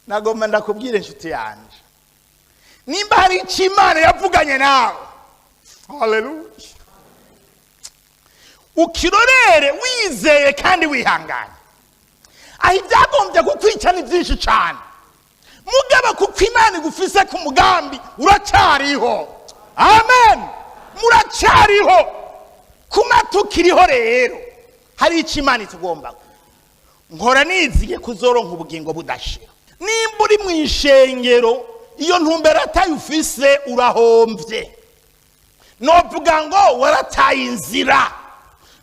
Nagomba ndakubwira, inshuti yanjye, nimba hari icyo Imana yavuganye nawe, haleluya, ukirorere wizeye kandi wihanganye. Aho ibyagombye kukwica ni byinshi cyane, mugabo kuko Imana igufise ku mugambi, uracyariho. Amen, muracyariho. Kuma tukiriho rero, hari icyo Imana itugomba. Nkora niziye kuzoronka ubugingo budashira. Nimba uri mu ishengero, iyo ntumbero atayufise, urahombye. Novuga ngo warataye inzira,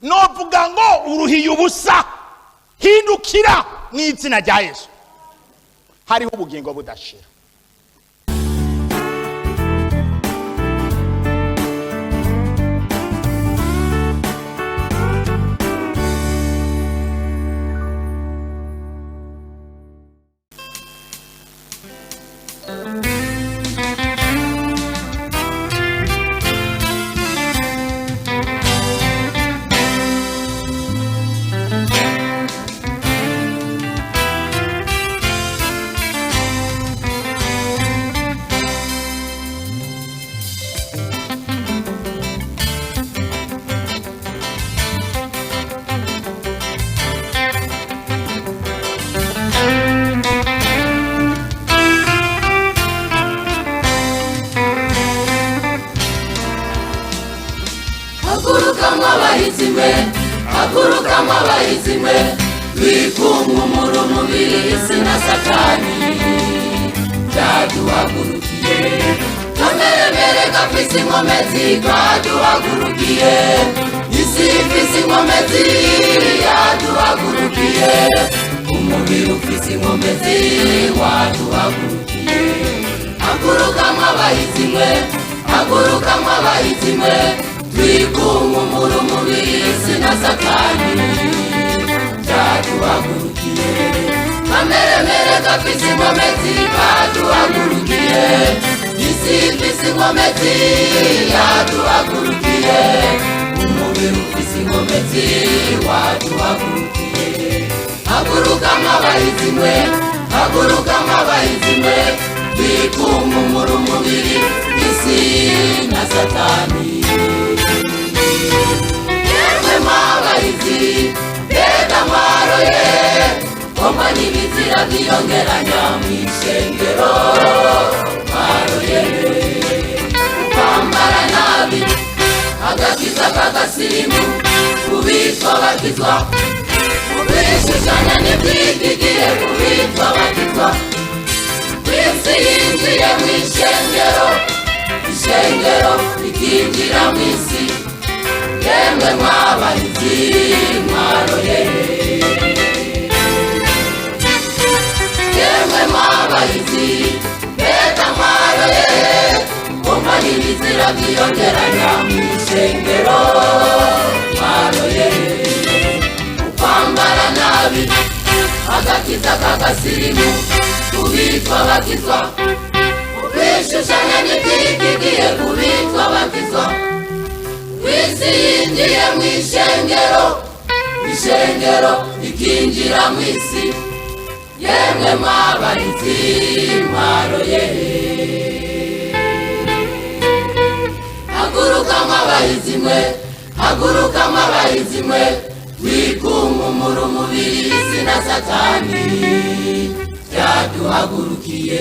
novuga ngo uruhiye ubusa. Hindukira mu izina rya Yesu, hariho ubugingo budashira. Haguruka mwabahizi mwe, haguruka mwabahizi mwe, twikunkumura umubiri, isi na Satani byaduhagurukiye. Kameremere gafise inkomezi kaduhagurukiye, isi ifise inkomezi yaduhagurukiye, umubiri ufise inkomezi waduhagurukiye. Haguruka mwabahizi mwe, haguruka mwabahizi mwe, twikunkumura umubiri, isi na Satani byaduhagurukiye. Kameremere gafise inkomezi kaduhagurukiye, isi ifise inkomezi yaduhagurukiye, umubiri ufise inkomezi waduhagurukiye. Haguruka mwabahizi mwe, haguruka mwabahizi mwe, twikunkumura umubiri, isi na Satani. Yemwe mwabahizi, mbega mwaroye, koma n'ibizira byiyongeranya mw'ishengero. Mwaroye kwambara nabi, agakiza k'agasirimu kubitwa bakizwa, kubishushanya n'iby'igihe kubitwa bakizwa. Kw'isi yinjiye mw'ishengero, ishengero rikinjira mw'isi. Yemwe mwabahizi, mwaroye. Yemwe mwabahizi, mbega mwaroye, kumva n'ibizira byiyongeranya mw'ishengero. Mwaroye ukwambara nabi, agakiza k'agasirimu kubitwa bakizwa, ukwishushanya n'iby'igihe kubitwa bakizwa. Kw'isi yinjiye mw'ishengero, ishengero rikinjira mw'isi. Yemwe mwabahizi, mwaroye. Haguruka mwabahizi mwe, haguruka mwabahizi mwe, twikunkumura umubiri, isi na Satani byaduhagurukiye.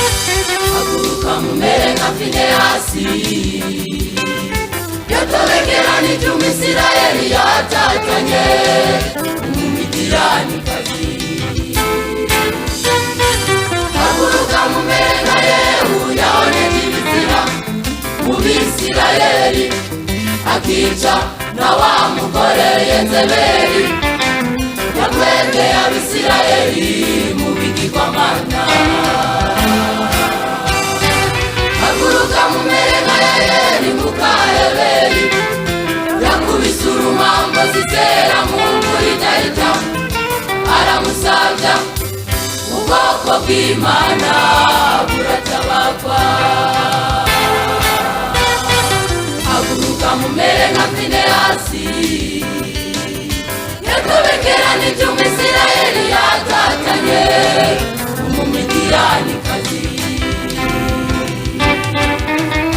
Haguruka mumere nka Finehasi yatobekeranije Umwisirayeli yatatanye, Umumidiyanikazi. Haguruka mumere nka Yehu yahoneje ibizira mu Bisirayeli, akica na wa mugore Yezebeli. Sisera mu mvura idahita aramusabya, ubwoko bw'Imana buratabagwa. Haguruka mumere nka Finehasi, yatobekeranije Umwisirayeli yatatanye, Umumidiyanikazi.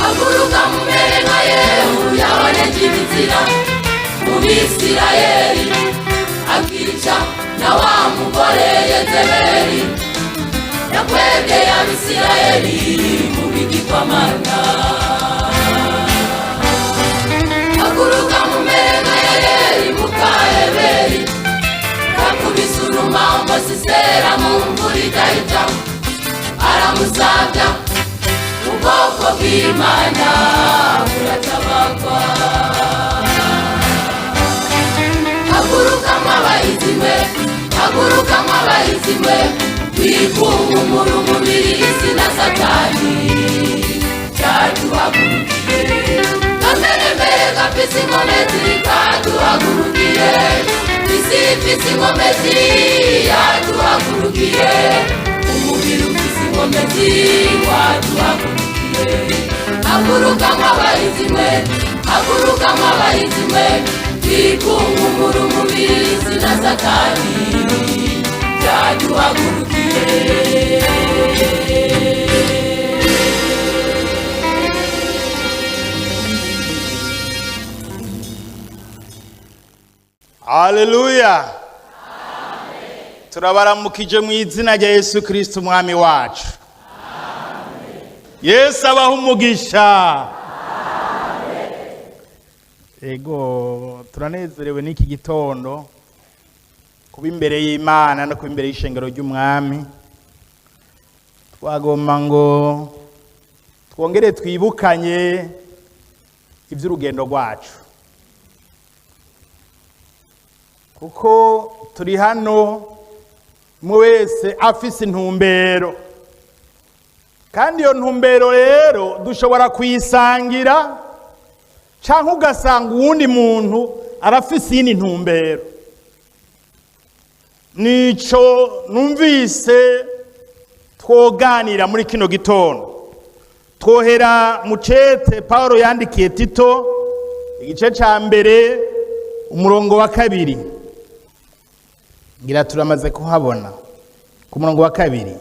Haguruka mumere nka Yehu, yaboneje ibizira mu Bisirayeli, akica na wa mugore Yezebeli yakwegeye Abisirayeli mu bigirwamana. Haguruka mumere nka Yayeli muka Heberi, yakubise urumambo Sisera mu mvura idahita aramusabya, ubwoko bw'Imana buratabagwa. Haguruka mwabahizi mwe, haguruka mwabahizi mwe, twikunkumura umubiri, isi na Satani cyaduhagurukiye. Kamere mbere gafise inkomezi kaduhagurukiye, isi ifise inkomezi yaduhagurukiye, umubiri ufise inkomezi waduhagurukiye. Haguruka mwabahizi mwe, haguruka mwabahizi mwe, twikunkumura umubiri, isi na Satani byaduhagurukiye. Haleluya! Turabaramukije mu izina rya Yesu Kristo Umwami wacu. Yesu abaha umugisha. Ego, turanezerewe n'iki gitondo kuba imbere y'Imana no kuba imbere y'ishengero ry'Umwami. Twagomba ngo twongere twibukanye iby'urugendo rwacu, kuko turi hano umwe wese afise intumbero, kandi iyo ntumbero rero dushobora kuyisangira, cyangwa ugasanga uwundi muntu arafise iyindi ntumbero. Nico numvise twoganira muri kino gitondo. Twohera mu cete Paul yandikiye Tito, igice ca mbere, umurongo wa 2. Ngira turamaze kuhabona ku murongo wa 2.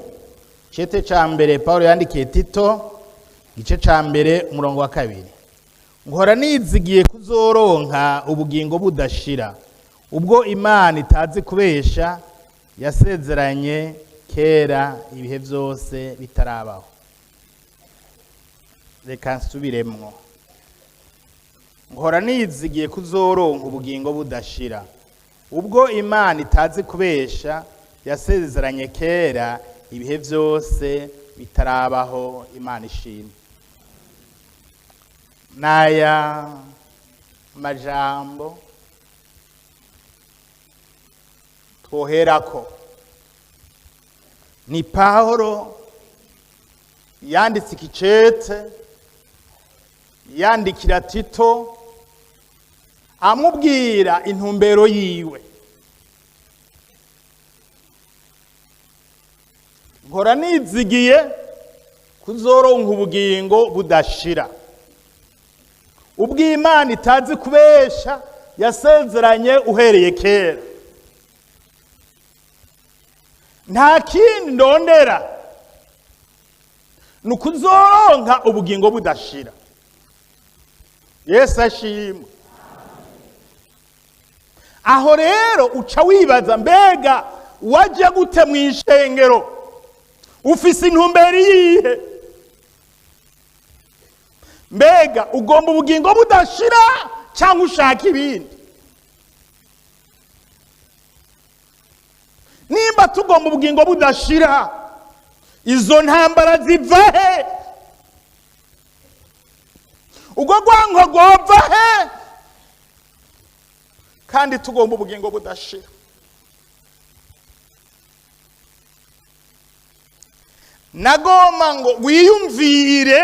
Cete ca mbere Paul yandikiye Tito, igice ca mbere, umurongo wa 2. Nkora nizigiye kuzoronka ubugingo budashira, ubwo Imana itazi kubesha yasezeranye kera ibihe byose bitarabaho. Reka nsubiremwo. Nkora nizigiye kuzoronka ubugingo budashira, ubwo Imana itazi kubesha yasezeranye kera ibihe byose bitarabaho. Imana ishimwe. N'aya majambo twoherako ni Pawulo yanditse ikicete yandikira Tito, amubwira intumbero yiwe. Nkora nizigiye kuzoronka ubugingo budashira, ubw'Imana itazi kubesha yasezeranye uhereye kera. Nta kindi ndondera, ni ukuzoronka ubugingo budashira. Yesu ashimwe. Aho rero uca wibaza, mbega wajya gute mu ishengero? Ufise intumbero iyihe? Mbega ugomba ubugingo budashira cyangwa ushaka ibindi? Nimba tugomba ubugingo budashira, izo ntambara ziva he? Ubwo rwanko rwova he? Kandi tugomba ubugingo budashira. Nagomba ngo wiyumvire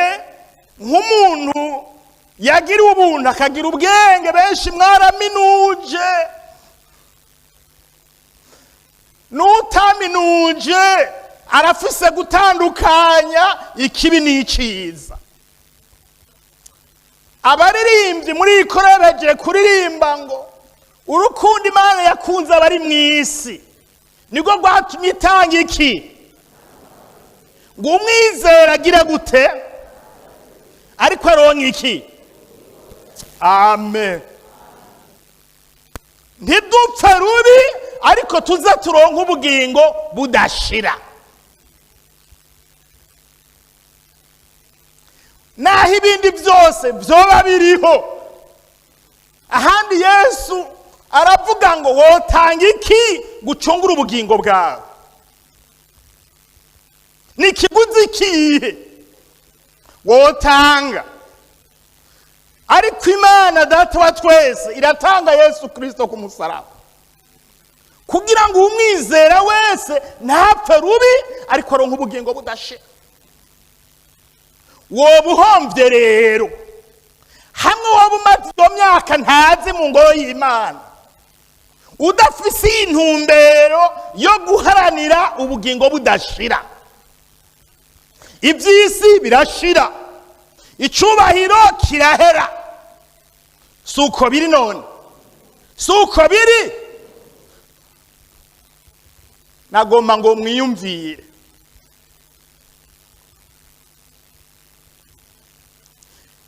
nk'umuntu Yagira ubuntu, akagira ubwenge. Benshi mwaraminuje, n'utaminuje arafise gutandukanya ikibi n'iciza. Abaririmbyi muri iyi korali bagiye kuririmba ngo urukundo Imana yakunze abari mu isi nibwo rwatumye itanga iki, ngo umwizera agire gute, ariko aronka iki? Amen. Ntidupfe rubi, ariko tuze turonke ubugingo budashira. Naho ibindi byose byoba biriho, ahandi Yesu aravuga ngo wotanga iki gucungura ubugingo bwawe? Ni ikiguzi kihe wotanga? Ariko Imana Data wa twese iratanga Yesu Kirisito ku musaraba kugira ngo umwizera wese ntapfe rubi, ariko aronke ubugingo budashira. Woba uhombye rero hamwe waba umaze iyo myaka ntazi mu ngoro y'Imana, udafise iyi ntumbero yo guharanira ubugingo budashira. Iby'isi birashira, icubahiro kirahera. Si uko biri none? Si uko biri? Nagomba ngo mwiyumvire.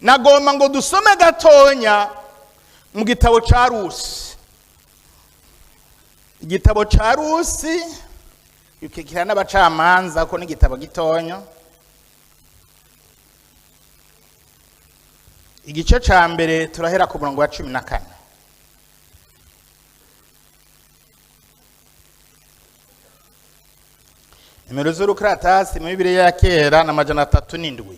Nagomba ngo dusome gatonya mu gitabo ca Rusi. Igitabo ca Rusi bikikira n'abacamanza, ko n'igitabo gitonya. Igice ca mbere, turahera ku murongo wa 14. Nimero z'urukaratasi muri Bibiliya ya kera na 307.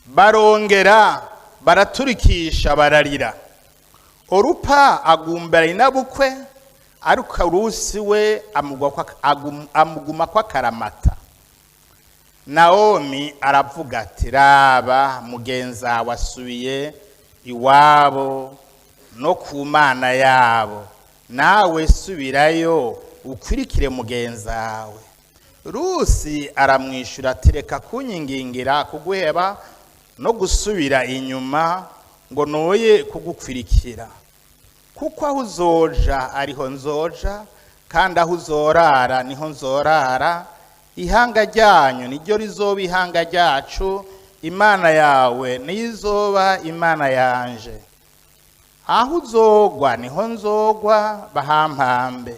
Barongera baraturikisha, bararira. Orupa agumbera inabukwe, ariko Rusi we amuguma kwa karamata. Naomi aravuga ati: "Raba, mugenza wasubiye iwabo no ku mana yabo, nawe subirayo ukurikire mugenzawe." Rusi aramwishyura ati: "Reka kunyingingira kuguheba no gusubira inyuma ngo noye kugukwirikira, kuko aho uzoja ariho nzoja, kandi aho uzorara niho nzorara. Ihanga ryanyu niryo rizoba ihanga ryacu, Imana yawe niyo izoba Imana yanje. Aho uzogwa niho nzogwa, bahampambe.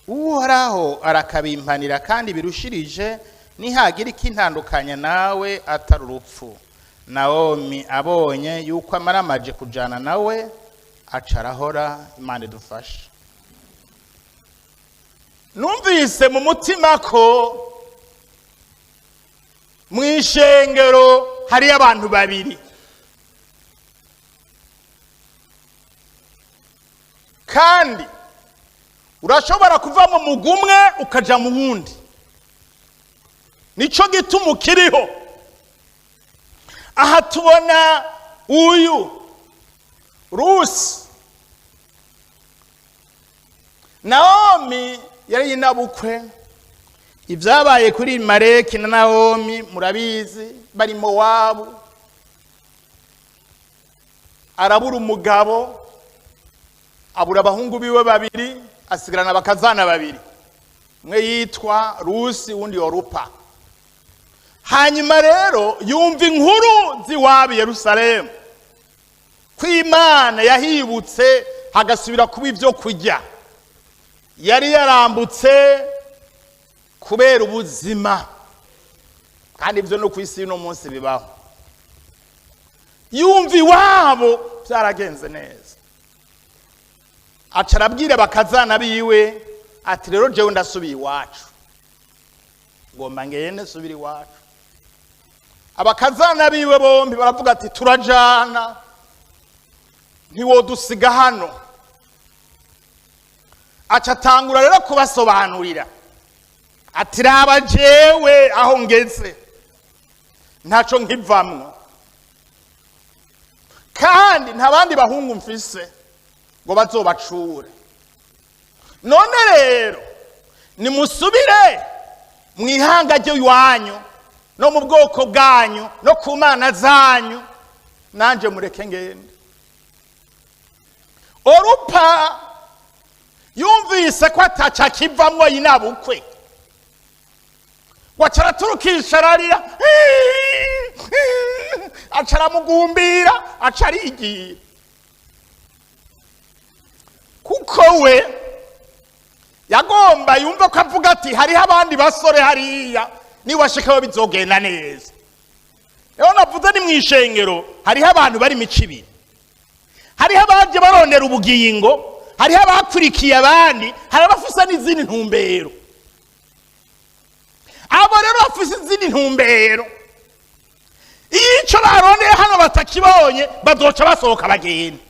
Uhoraho arakabimpanira kandi birushirije, nihagira ikintandukanya nawe atari urupfu." Naomi abonye yuko amaramaje kujana nawe, aca arahora. Imana idufashe. Numvise mu mutima ko mu ishengero hariyo abantu babiri, kandi urashobora kuva mu mugwi umwe ukaja mu wundi. Nico gituma ukiriho. Aha tubona uyu Rusi. Naomi yari inabukwe. Ibyabaye kuri Mareki na Naomi murabizi, bari Mowabu. Arabura umugabo, abura abahungu biwe babiri, asigarana abakazana babiri, umwe yitwa Rusi, uwundi Orupa. Hanyuma rero yumva inkuru z'iwabo i Yerusalemu, ko Imana yahibutse hagasubira kuba ibyo kurya. Yari yarambutse kubera ubuzima, kandi ibyo no ku isi y'uno munsi bibaho. Yumva iwabo byaragenze neza, aca arabwira bakazana biwe ati: "Rero jewe ndasubiye iwacu, ngomba ngende nsubire iwacu." Abakazana biwe bombi baravuga ati: "Turajana, ntiwodusiga hano." Aca atangura rero kubasobanurira ati: "Raba jewe aho ngeze, Ntaco nkivamwo, kandi nta bandi bahungu mfise ngo bazobacure. None rero nimusubire mu ihanga ry'iwanyu no mu bwoko bwanyu no ku mana zanyu, nanje mureke ngende. Orupa yumvise ko ataca akivamwo yinabukwe, waca araturukisha, ararira, aca aramugumbira, aca arigira, kuko we yagomba yumva ko avuga ati: "Hariho abandi basore hariya, niwashikaho bizogenda neza." Rero navuze ni mu ishengero hariho abantu bari imico ibiri: hariho abaje barondera ubugingo, hariho abakurikiye abandi, hari abafise n'izindi ntumbero. Abo rero bafise izindi ntumbero, iyo ico barondeye hano batakibonye, bazoca basohoka bagenda,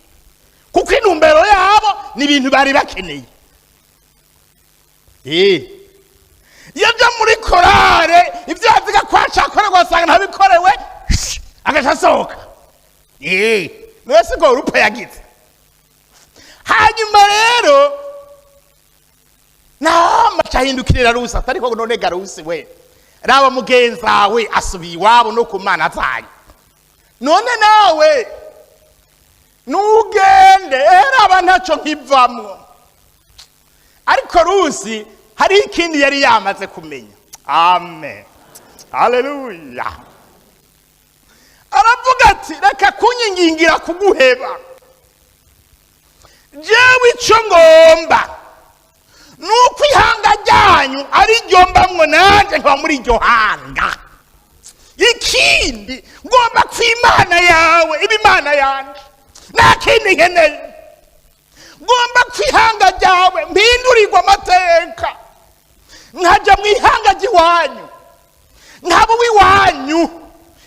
kuko intumbero yabo ni ibintu bari bakeneye. Iyo aja muri korale, ibyo yaziga ko acakorerwa asanga ntabikorewe, agaca asohoka. Niwe siko Orupa yagize. Hanyuma rero Nawomi aca ahindukirira Rusi ati: "Ariko none ga Rusi we, raba mugenzi wawe asubiye iwabo no ku mana zanyu, none nawe nugende? Raba ntacyo nkivamwo." Ariko Rusi hariho ikindi yari yamaze kumenya. Amen, haleluya. Aravuga ati: "Reka kunyingingira kuguheba. Jewe icyo ngomba ni uko ihanga ryanyu ari ryo mbamwo, nanjye nkaba muri iryo hanga. Ikindi, ngomba ko Imana yawe iba Imana yanjye, nta kindi nkeneye. Ngomba ko ihanga ryawe mpindurirwa amateka, nkajya mu ihanga ry'iwanyu, nkaba uw'iwanyu,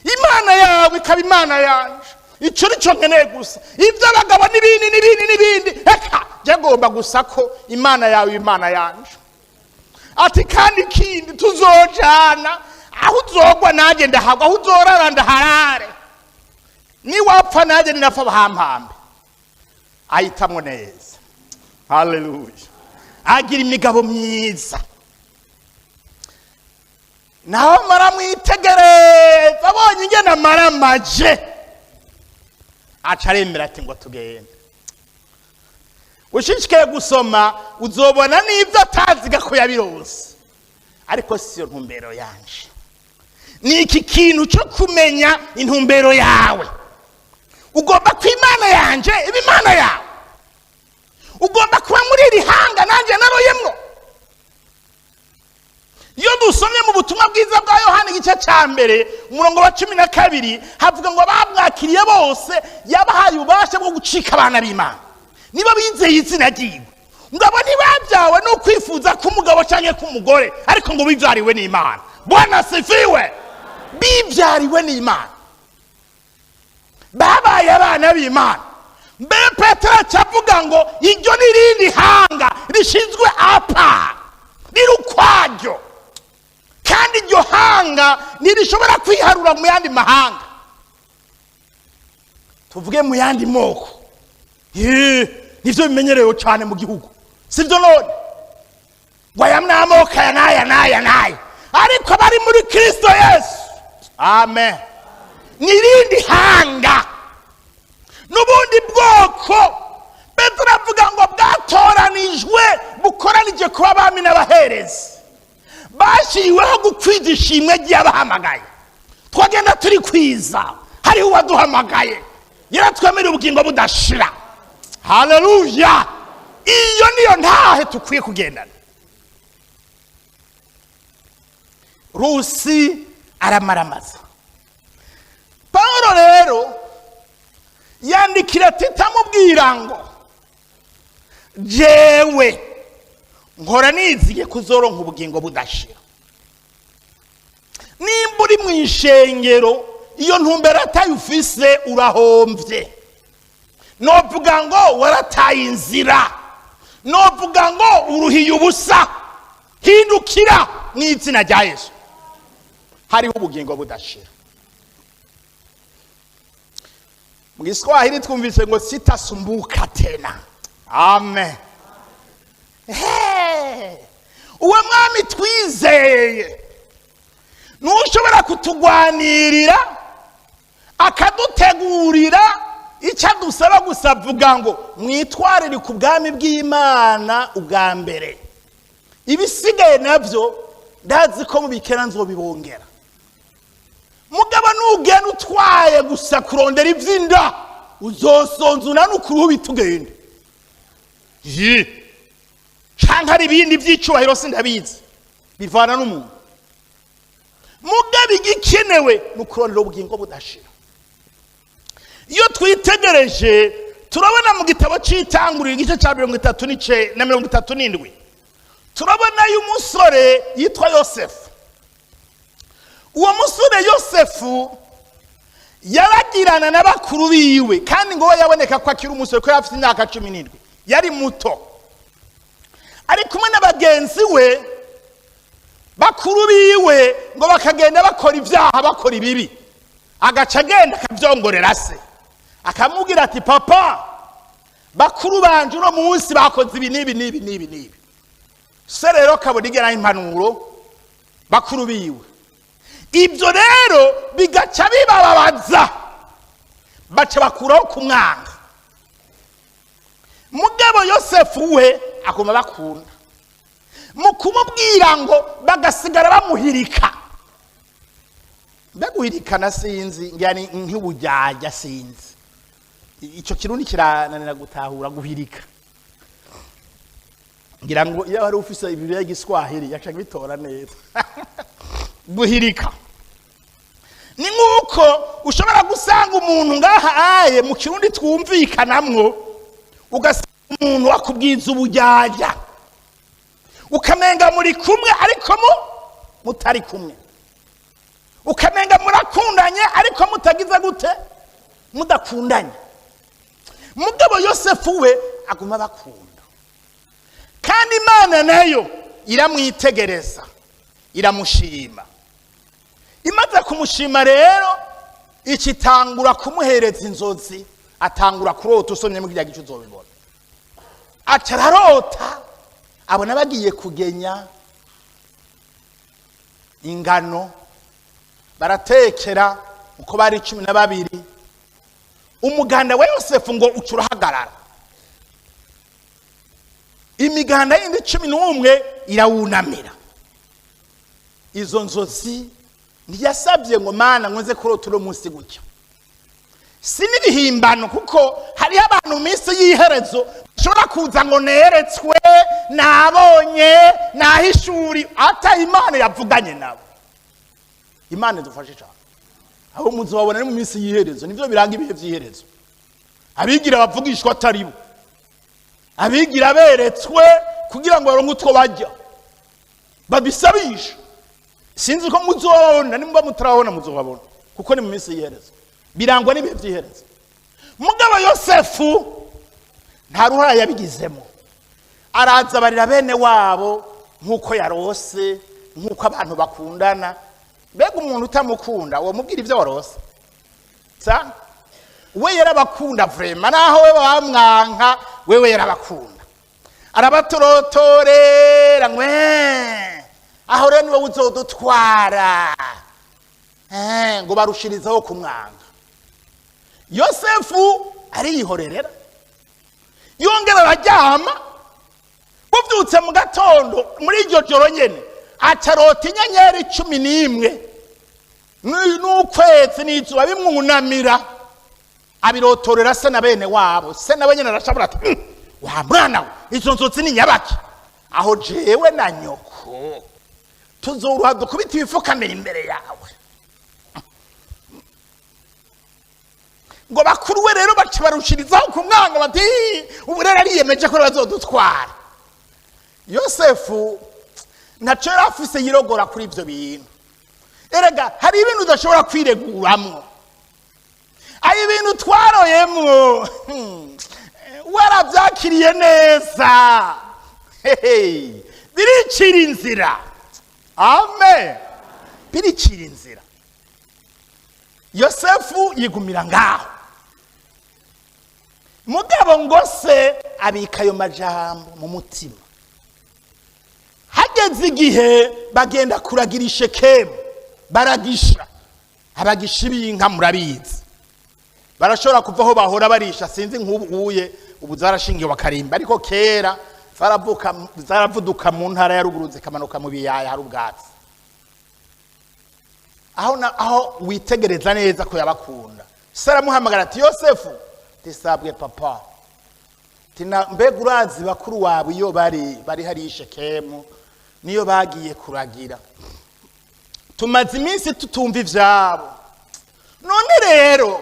Imana yawe ikaba Imana yanjye. Icyo ni cyo nkeneye gusa. Iby'abagabo n'ibindi n'ibindi n'ibindi, reka njye ngomba gusa ko Imana yawe Imana yanjye." Ati: "Kandi ikindi, tuzojana. Aho uzogwa nanjye ndahagwa, aho uzorara ndaharare. Niwapfa nanjye ninapfa bahampambe." Ahitamwo neza. Haleluya. Agira imigabo myiza. Nawe maramwitegereza, abonye ingene amaramaje, aca aremera ati: "Ngo tugende." Ushishikaye gusoma uzobona n'ibyo ataziga ko yabironse, ariko siyo ntumbero yanje. Ni iki kintu cyo kumenya intumbero yawe. Ugomba ko Imana yanje iba Imana yawe, ugomba kuba muri iri hanga nanjye naroyemwo. Iyo dusomye mu Butumwa Bwiza bwa Yohani, igice cya 1, umurongo wa 12, havuga ngo abamwakiriye bose yabahaye ububasha bwo gucika abana b'Imana, niba bizeye izina ryiwe. Ngo abo ntibabyawe no kwifuza k'umugabo cyangwa k'umugore, ariko ngo bibyariwe n'Imana. Bwana sifiwe. Bibyariwe n'Imana, babaye abana b'Imana. Mbere Petero acavuga ngo iryo ni irindi hanga rishinzwe apa, riri ukwaryo, kandi iryo hanga ntirishobora kwiharura mu yandi mahanga, tuvuge mu yandi moko. Nivyo bimenyerewe cyane mu gihugu, sibyo? None ngo aya ni amoko aya n'aya n'aya n'aya, ariko bari muri Kristo Yesu, amen, ni irindi hanga n'ubundi bwoko. Petero avuga ngo bwatoranijwe, bukoranije kuba abami n'abaherezi, bashyiriweho gukwiza ishimwe ry'abahamagaye. Twagenda turi kwiza, hariho uwaduhamagaye, yaratwemerera ubugingo budashira. Haleluya. Iyo niyo ntahe tukwiye kugendana. Rusi aramaramaza. Pawulo rero yandikira Tito amubwira ngo: "Jewe nkora niziye kuzoronka ubugingo budashira." Nimba uri mu ishengero, iyo ntumbero atayufise, urahombye. Novuga ngo warataye inzira, novuga ngo uruhiye ubusa. Hindukira mu izina rya Yesu, hariho ubugingo budashira. Mu Giswahili twumvise ngo sitasumbuka tena. Amen. Hey! Uwo mwami twizeye ntushobora kutugwanirira, akadutegurira icyo adusaba gusa. Avuga ngo mwitwarire ku bwami bw'Imana ubwa mbere, ibisigaye nabyo ndazi ko mubikera nzobibongera. Mugabo nugenda utwaye gusa kurondera iby'inda, uzosonza unanuka uruhu bitugende. Yi canke hari ibindi by'icubahiro, sindabizi, bivana n'umuntu. Mugabo igikenewe ni ukurondera ubugingo budashira. Iyo twitegereje, turabona mu gitabo c'Itanguriro, igice ca 37 na 37, turabonayo umusore yitwa Yosefu. Uwo musore Yosefu yaragirana na bakuru biwe, kandi ngo we yaboneka ko akiri umusore, ko yari afite imyaka 17, yari muto. Ari kumwe na bagenzi we, bakuru biwe, ngo bakagenda bakora ibyaha, bakora ibibi, agaca agenda akabyongorera se, akamubwira ati: "Papa, bakuru banje uno munsi bakoze ibi n'ibi n'ibi n'ibi n'ibi." Se rero kabona igeraho impanuro bakuru biwe. Ibyo rero bigaca bibababaza, baca bakuraho kumwanga. Mugabo Yosefu we aguma bakunda. Mu kumubwira ngo bagasigara bamuhirika. Mbega guhirikana, sinzi, ngira ni nk'ubujyajya, sinzi, icyo Kirundi kirananira gutahura. Guhirika, ngira ngo iyo wari ufise Bibiliya y'Igiswahili yaca bitora neza. Guhirika ni nk'uko ushobora gusanga umuntu ngaha aye mu Kirundi twumvikanamwo, ugasanga umuntu akubwiza ubujyajya, ukamenga muri kumwe ariko mu mutari kumwe, ukamenga murakundanye ariko mutagize gute, mudakundanye. Mugabo Yosefu we aguma bakunda, kandi Imana nayo iramwitegereza, iramushima. Imaze kumushima rero, ikitangura kumuhereza inzozi, atangura kurota. Usomye muri kirya gice uzobibona. Aca ararota, abona bagiye kugenya ingano, baratekera uko bari 12. Umuganda wa Yosefu ngo uca urahagarara, imiganda yindi 11 irawunamira. Izo nzozi ntiyasabye ngo: "Mana, nkunze kurota uno munsi gutya." Si n'ibihimbano, kuko hariho abantu mu minsi y'iherezo bashobora kuza ngo neretswe, nabonye, nahishuri, ata Imana yavuganye nabo. Imana idufashe cyane. Abo muzobabona ni mu minsi y'iherezo, nivyo biranga ibihe vy'iherezo. Abigira bavugishwa atari bo, abigira beretswe kugira ngo baronke utwo bajya, babisabisha. Sinzi ko muzobabona. Nimba mutarabona, muzobabona, kuko ni mu minsi y'iherezo, birangwa n'ibihe by'iherezo. Mugabo Yosefu nta ruhara yabigizemo. Araza barira bene wabo nk'uko yarose, nk'uko abantu bakundana. Mbega umuntu utamukunda uwo mubwira ibyo warose? Sa we yarabakunda vraiment, naho we bamwanka, wewe yarabakunda. Arabatorotorera ngwe: "Aho rero niwe uzodutwara." Ngo barushirizaho kumwanga. Yosefu ariyihorerera, yongera araryama. Bubyutse mu gatondo, muri iryo joro nyene, acarota inyenyeri 11 n'ukwezi n'izuba bimwunamira. Abirotorera se na bene wabo. Se nawe nyene arashabura ati: Wa mwana we, izo nzozi ni nyabaki? Aho jewe na nyoko tuzoruha dukubita ibifukamira imbere yawe." Ngo bakuru we rero baca barushirizaho kumwanga, bati: "Ubu rero ariyemeje ko bazodutwara." Yosefu ntaco yari afise yirogora kuri ivyo bintu. Erega hari ibintu udashobora kwireguramwo, ayo ibintu twaroyemwo, warabyakiriye neza. Hehe, biricira inzira. Amen, biricira inzira. Yosefu yigumira ngaho. Mugabo ngo se abika ayo majambo mu mutima. Hageze igihe bagenda kuragira Ishekemu, baragisha. Abagisha b'inka murabizi, barashobora kuva aho bahora barisha, sinzi nk'ubu uye ubu zarashingiwe bakarimba, ariko kera zaravuduka mu ntara ya ruguru zikamanuka mu biyaya hari ubwatsi. Aho witegereza neza ko yabakunda. Se aramuhamagara ati Yosefu, tisabwe papa, tina mbega urazi bakuru wawe iyo bari hari Shekemu niyo bagiye kuragira, tumaze iminsi tutumva ivyabo, none rero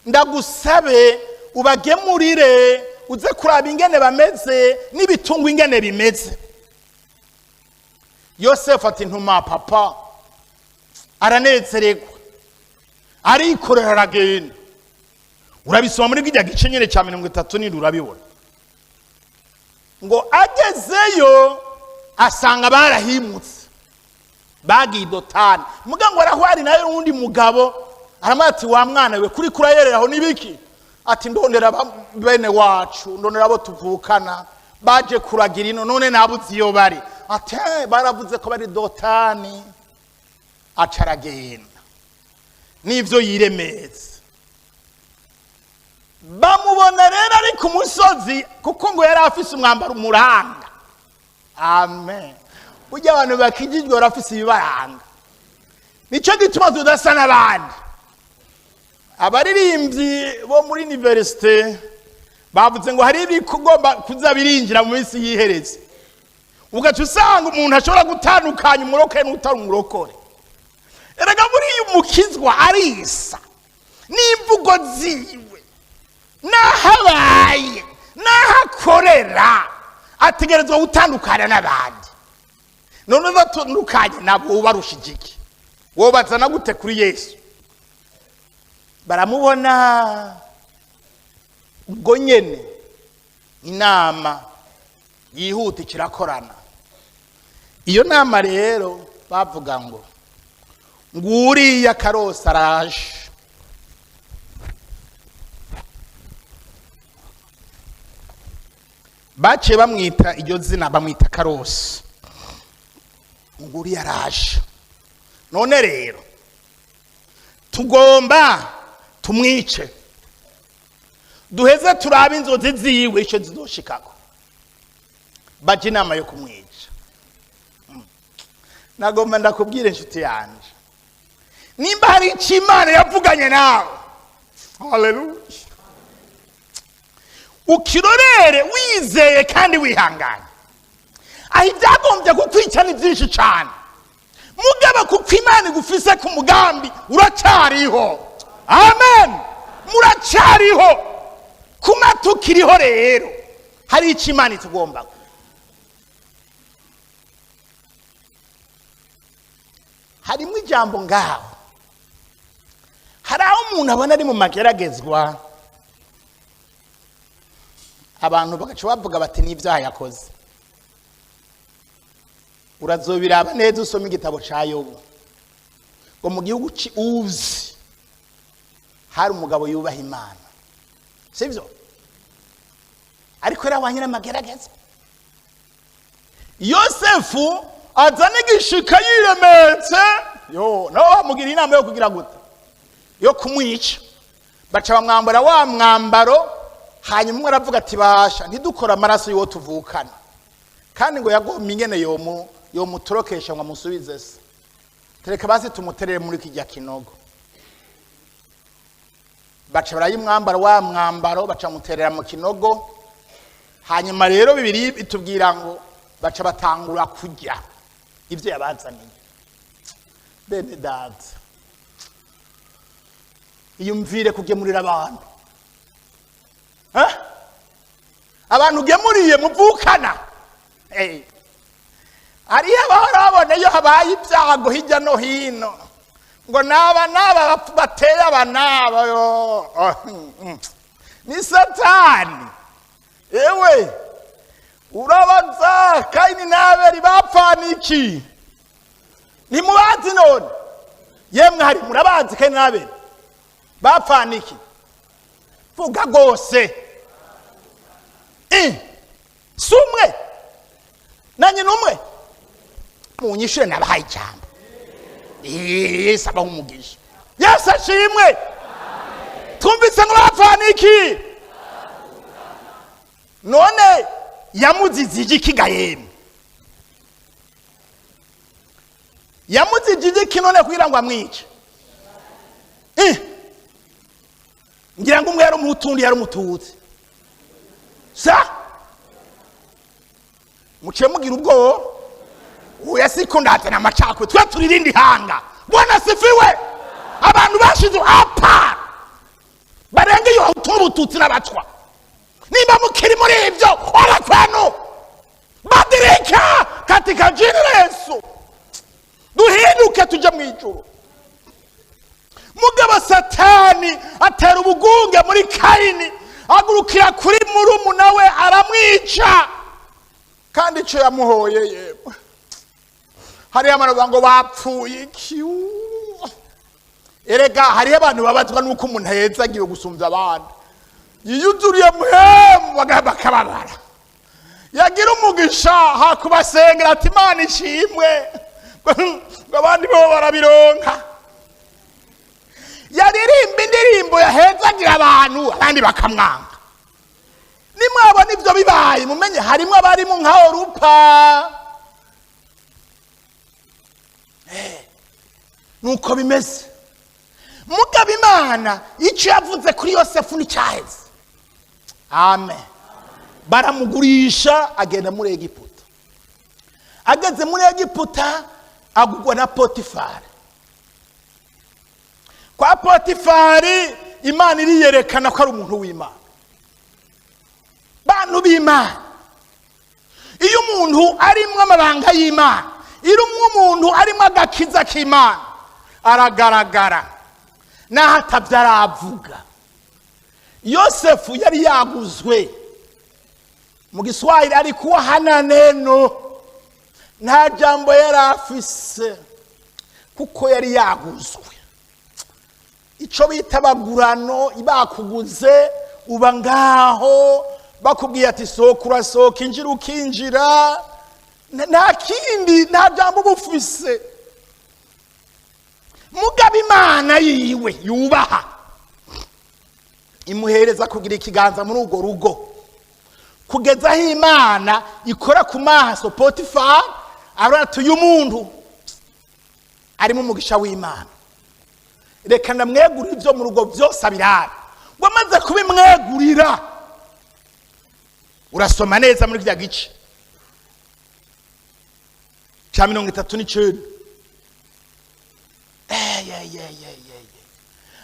ndagusabe ubagemurire uze kuraba ingene bameze n'ibitungwa ingene bimeze. Yosefu ati ntuma papa, aranezererwa arikorera aragenda. Urabisoma muri kijya gice nyine cya 37 urabibona. Ngo agezeyo asanga barahimutse bagiye Dotani. Mugabo arahwari nayo undi mugabo aramubwira ati wa mwana we kuri kurayereraho nibiki? Ati ndondera bene wacu, ndondera abo tuvukana baje kuragira ino, none nabuze iyo bari. Ati baravuze ko bari Dotani. Aca aragenda n'ivyo yiremeza. Bamubona rero ari ku musozi, kuko ngo yari afise umwambaro umuranga. Amen. Burya abantu bakijijwe barafise ibibaranga, nico gituma tudasa n'abandi. Abaririmbyi bo muri universite bavuze ngo hari ibigomba kuza birinjira mu minsi y'ihereze, ugaca usanga umuntu ashobora gutandukanya umurokore n'utari umurokore. Erega buriya umukizwa arisa n'imvugo ziwe, n'aho abaye n'aho akorera, ategerezwa gutandukana n'abandi. None udatandukanye nabo ubarushije iki? Wobazana gute kuri Yesu? Baramubona ubwo nyene inama yihuta ikirakorana. Iyo nama rero bavuga ngo nguriya karosa araje. Baciye bamwita iryo zina, bamwita Karosi. Nguriya araje. None rero tugomba tumwice, duheze turabe inzozi ziwe ico zizoshikako. Baje inama yo kumwica. Nagomba ndakubwira inshuti yanje, nimba hari ico Imana yavuganye nawe, haleluya, ukirorere wizeye kandi wihanganye. Aho ibyagombye kukwica ni byinshi cyane, mugaba kuko Imana igufise ku mugambi uracariho. Amen, muracariho. Kuma tukiriho rero hari ico Imana itugomba. Harimo ijambo ngaho, hari aho umuntu abona ari mu mageragezwa, abantu bagaca bavuga bati n'ibyaha yakoze. Urazobiraba neza usome igitabo ca Yobu. Ngo mu gihugu Uzi hari umugabo yubaha Imana, sivyo? Ariko yari abanye n'amageragezwa. Yosefu azana igishika yiremetse, yo nawe bamugira inama yo kugira gute? Yo kumwica. Baca bamwambara wa mwambaro, hanyuma umwe aravuga ati basha ntidukora amaraso y'uwo tuvukana. Kandi ngo yagomba ingene yomutorokesha ngo amusubize se, tereka basi tumuterere muri kijya kinogo. Baca barayimwambara wa mwambaro, baca muterera mu kinogo. Hanyuma rero Bibiliya itubwira ngo baca batangura kurya ivyo yabazaniye. Bene data, iyumvire kugemurira abantu. Abantu ugemuriye muvukana. Hariyo abahora babona iyo habaye ibyago hirya no hino, ngo naba naba bateye aba naba, ni Satani. Ewe urabaza Kaini na Abeli bapfana iki? Ntimubazi none? Yemwe hari murabazi Kaini na Abeli bapfana iki? Vuga rwose. Si umwe nanjye ni umwe, munyishure, nabahaye ijambo. Yesu abaha umugisha, Yesu ashimwe. Twumvise ngo bapfana iki? None yamuzizije iki ga yemwe? Yamuzijije iki none kugira ngo amwice? Ngira ngo umwe yari Umuhutu, undi yari Umututsi. Sa muciye mugira ubwoba. Oya, siko ndazana amacakwe, twe turi irindi hanga. Bwana sifiwe. Abantu bashize apa barenga iyo Hutu n'Ubututsi n'Abatwa. Nimba mukiri muri ibyo, ora kwenu, badilika katika jina la Yesu, duhinduke tujye mu ijuru. Mugabo Satani atera ubugunge muri Kayini, agurukira kuri murumuna we aramwica. Kandi icyo yamuhoye, yemwe, hariyo abantu bavuga ngo bapfuye iki? Erega hariyo abantu babazwa n'uko umuntu ahezagiwe gusumbya abandi. Yiyuzuriye muhemu bakababara, yagira umugisha hakubasengera ati: "Imana ishimwe," ngo abandi bo barabironka. Yaririmba indirimbo yahezagira abantu, abandi bakamwanga. Nimwabona ibyo bibaye, mumenye harimo abarimo nka Orupa. Nuko bimeze. Mugabo Imana icyo yavuze kuri Yosefu nticyaheze. Amen. Baramugurisha, agenda muri Egiputa. Ageze muri Egiputa agugwa na Potifari. Kwa Potifari Imana iriyerekana ko ari umuntu w'Imana. Bantu b'Imana, iyo umuntu arimwo amabanga y'Imana, iyo umuntu arimo agakiza k'Imana, aragaragara naho atabyo aravuga. Yosefu yari yaguzwe, mu Giswahili ari kuwa hana neno, nta jambo yari afise kuko yari yaguzwe. Icyo bita abagurano, bakuguze uba ngaho, bakubwiye ati: "Sohoka," urasohoka, injira, ukinjira. Nta kindi, nta jambo uba ufise. Mugabo Imana yiwe yubaha imuhereza kugira ikiganza muri urwo rugo, kugeza aho Imana ikora ku maso Potifari, arabona ati: "Uyu muntu arimo umugisha w'Imana, reka ndamwegurira ibyo mu rugo byose abirara." Ngo amaze kubimwegurira, urasoma neza muri kiriya gice cya 39,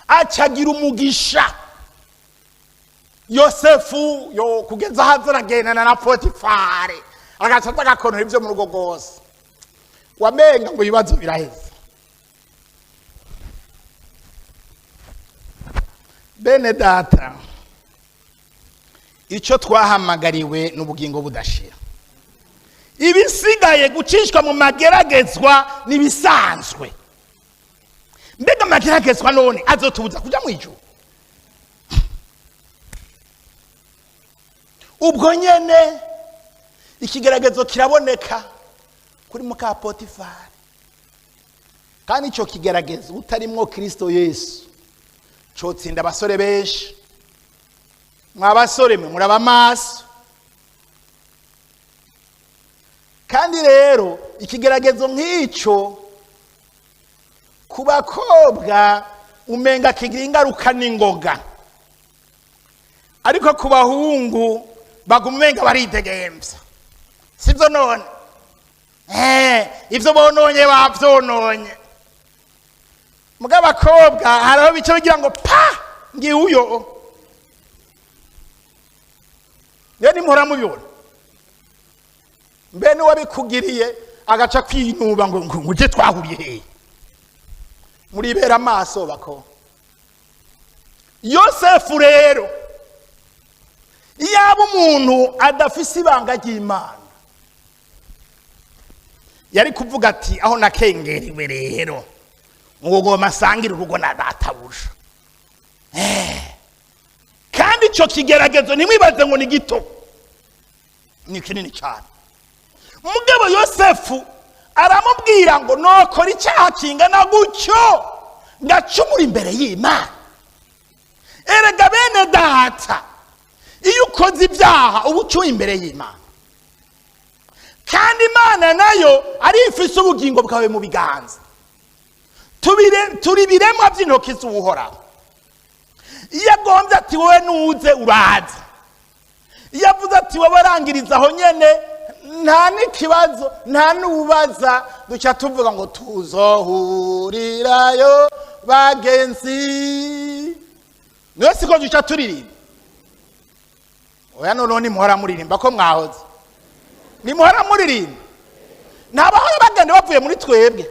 acagira umugisha Yosefu yo kugeza aho aza aragendana na Potifari, agaca aza agakonora ibyo mu rugo rwose. Wamenga ngo ibibazo biraheze. Bene Data, icyo twahamagariwe n'ubugingo budashira. Ibisigaye, gucishwa mu mageragezwa n'ibisanzwe. Mbega amageragezwa none azotubuza kujya mu ijuru? Ubwo nyene ikigeragezo kiraboneka kuri muka Potifari. Kandi icyo kigeragezo, utarimwo Kristo Yesu, cotsinda abasore benshi. Mwa basore mwe, muraba amaso. Kandi rero ikigeragezo nk'icyo ku bakobwa umenga kigira ingaruka n'ingoga, ariko ku bahungu baguma umenga baridegemvya. Sibyo none? Ibyo bononye bavyononye. Mugabo abakobwa hariho bice bigira ngo pa ngiye uyo niyo nimuhora mubibona. Mbe n'uwabikugiriye agaca kwinuba ngo uje twahuriye hehe? Muribera amaso bako. Yosefu rero, iyaba umuntu adafise ibanga ry'Imana, yari kuvuga ati: "Aho nakengerewe rero ngo ngoma asangire urugo na databuja." Kandi icyo kigeragezo ntimwibaze ngo ni gito. Ni kinini cyane. Mugabo Yosefu aramubwira ngo nokora icyaha kingana gutyo ngacumura imbere y'Imana. Erega bene data, iyo ukoze ibyaha uba ucuye imbere y'Imana, kandi Imana nayo ari ifise ubugingo bwawe mu biganza. Turi ibiremwa by'intoki z'Uhoraho. Iyo agombye ati wowe nuze, uraza. Iyo avuze ati wowe arangiriza aho nyene, nta n'ikibazo, nta n'ubaza. Duca tuvuga ngo tuzohurirayo bagenzi. Niyo siko duca turirimba? Oya, noneho nimuhora muririmba ko mwahoze, nimuhora muririmba. Ntabahora bagenda bavuye muri twebwe.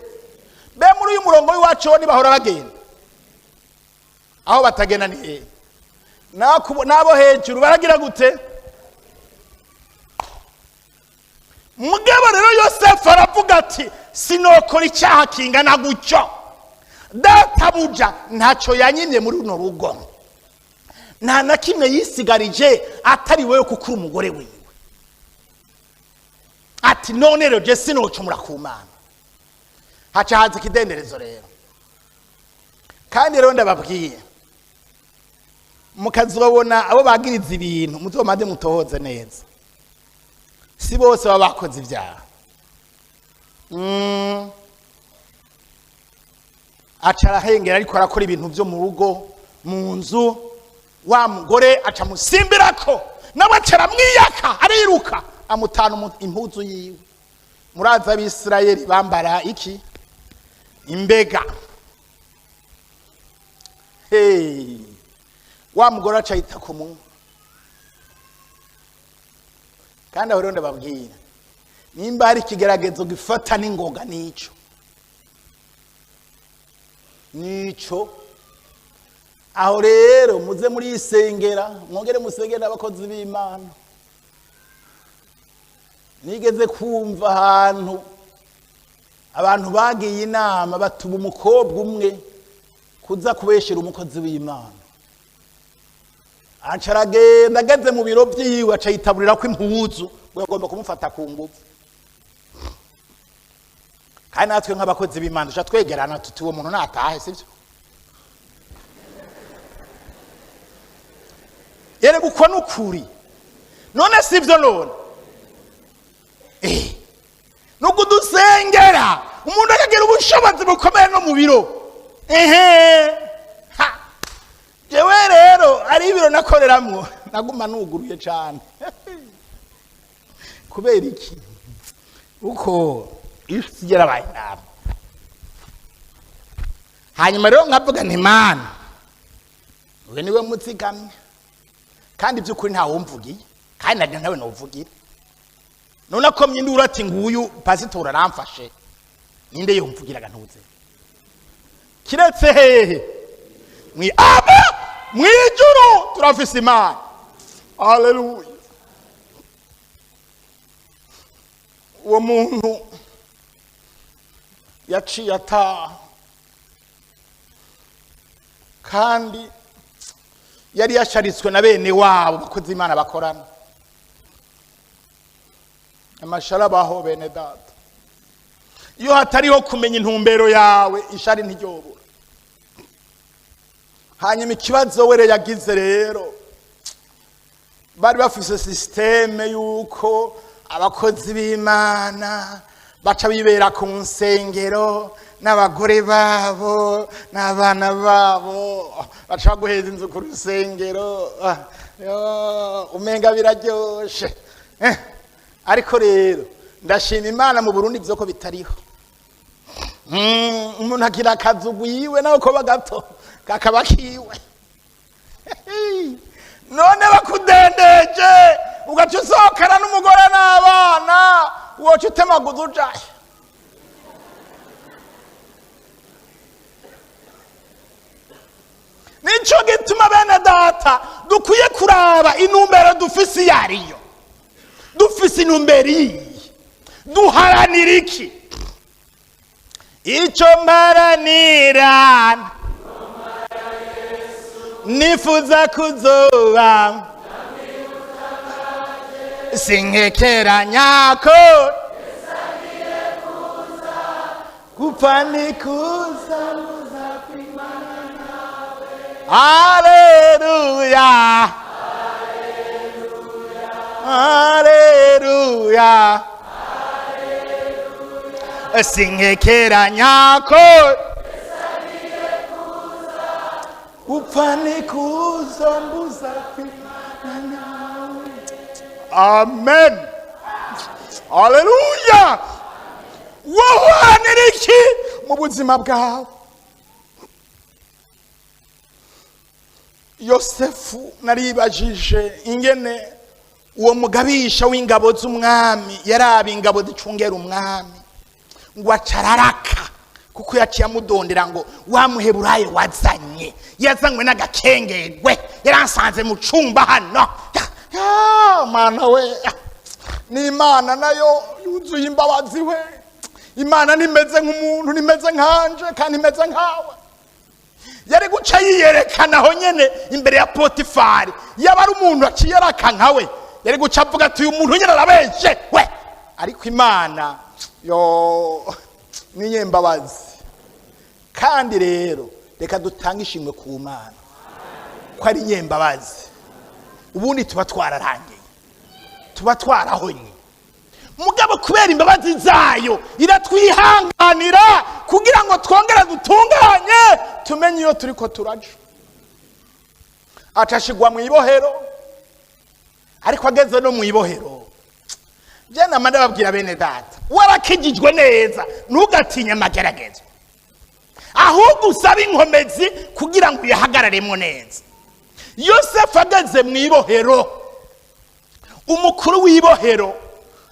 Be muri uyu murongo w'iwacu ho ntibahora bagenda. Aho batagenda ni hehe? N'abo hejuru baragira gute? Mugabo rero Yosefu aravuga ati sinokora icyaha kingana gutyo. Databuja ntacyo yanyimye muri runo rugo, nta na kimwe yisigarije atari wowe, kuko uri umugore wiwe. Ati none rero je sinocumura ku Mana. Haca haza ikidenderezo rero. Kandi rero ndababwiye, mukazobona abo bagiriza ibintu, muzomaze mutohoze neza, si bose baba bakoze ibyaha. Aca arahengera, ariko arakora ibintu byo mu rugo, mu nzu. Wa mugore aca amusimbirako, nawe aca aramwiyaka, ariruka, amutana impuzu yiwe. Murazi Abisirayeli bambara iki? Imbega. Hey. Wa mugore aca yita ku munwa. Kandi aho rero ndababwira, nimba hari ikigeragezo gifata n'ingoga, nico nico. Aho rero muze murisengera, mwongere musengere n'abakozi b'Imana. Nigeze kumva ahantu abantu bagiye inama, batuma umukobwa umwe kuza kubeshera umukozi w'Imana. Aca aragenda, ageze mu biro vyiwe aca yitaburira ko impuzu, ngo yagomba kumufata ku ngufu. Kandi natwe nk'abakozi b'Imana duca twegerana tuti uwo muntu natahe, sivyo? Erega uko n'ukuri, none sivyo? None nuko dusengera umuntu akagira ubushobozi bukomeye no mu biro. Ehe, ha. Jewe rero ari ibiro nakoreramwo, naguma nuguruye cane. Kubera iki? Uko isi yarabaye nabi. Hanyuma rero nkavuga nti Mana, we niwe mutsigamye, kandi by'ukuri nta wumvugiye, kandi naje nawe nuvugira. None akomye induru ati nguyu pasitori aramfashe, ninde yumvugiraga? Ntuze kiretse hehe? Mwi aba mwijuru turafise Imana. Haleluya. Uwo muntu yaciye ataha, kandi yari yasharitswe na bene wabo bakozi Imana bakorana. Amashara abaho bene data. Iyo hatariho kumenya intumbero yawe, ishari ntiryobura. Hanyuma ikibazo were yagize rero, bari bafise système yuko abakozi b'Imana baca bibera ku nsengero n'abagore babo n'abana babo, baca baguheza inzu ku rusengero. Umenga biraryoshe. Ariko rero ndashima Imana mu Burundi byo ko bitariho. Umuntu agira akazu gwiwe naho koba gato kakaba kiwe. None bakudendeje ugaca usohokana n'umugore n'abana, woca utemaguza ujaye. Nico gituma bene data dukwiye kuraba intumbero dufise iyo ariyo. Dufise intumbero iyi, duharanira iki? Icyo mparanira, nifuza kuzoba. Sinkekeranya ko gupfa ni kuza muza kwimana nawe. Haleluya, haleluya. Sinkekeranya ko gupfa ni kuza mbuza kwimana nawe. Amen, haleluya. Wohanira iki mu buzima bwawe? Yosefu, naribajije ingene uwo mugabisha w'ingabo z'umwami yaraba ingabo zicungera umwami ngo acararaka, kuko yaciye amudondera ngo wa Muheburayo wazanye, yazanywe n'agakengerwe, yaransanze mu cumba hano. Ya, mana we, ni Imana nayo yuzuye imbabazi we. Imana nimeze nk'umuntu, nimeze nkanje kandi imeze nkawe. Yari guca yiyerekana aho nyene imbere ya Potifari, yaba ari umuntu aciye araka nkawe, yari guca avuga ati uyu muntu nyene arabeshe we. Ariko Imana yo ni nyembabazi. Kandi rero reka dutange ishimwe ku Mana ko ari nyembabazi. Ubundi tuba twararangiye, tuba twarahonye, mugabo kubera imbabazi zayo iratwihanganira kugira ngo twongere dutunganye, tumenye iyo turiko turaja. Acashigwa mu ibohero, ariko ageze no mu ibohero, je nama ndababwira bene data, warakijijwe neza, ntugatinye amageragezo, ahubwo usabe inkomezi kugira ngo uyahagararemo neza. Yosefu ageze mu ibohero, umukuru w'ibohero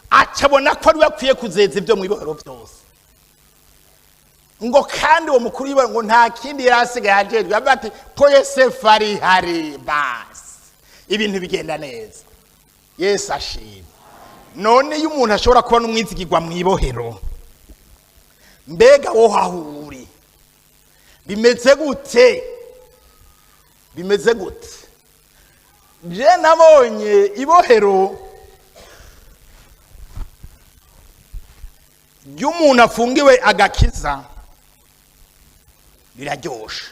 acabona ko ari we akwiye kuzeza ibyo mu ibohero byose. Ngo kandi uwo mukuru w'ibohero ngo nta kindi yari asigaye ajejwe, avuga ati ko Yosefu ari hari, basi ibintu bigenda neza. Yesu ashimwe. None iyo umuntu ashobora kubona umwizigirwa mu ibohero, mbega wo hahuri bimeze gute? Bimeze gute? Je nabonye ibohero ry'umuntu afungiwe agakiza biraryoshe.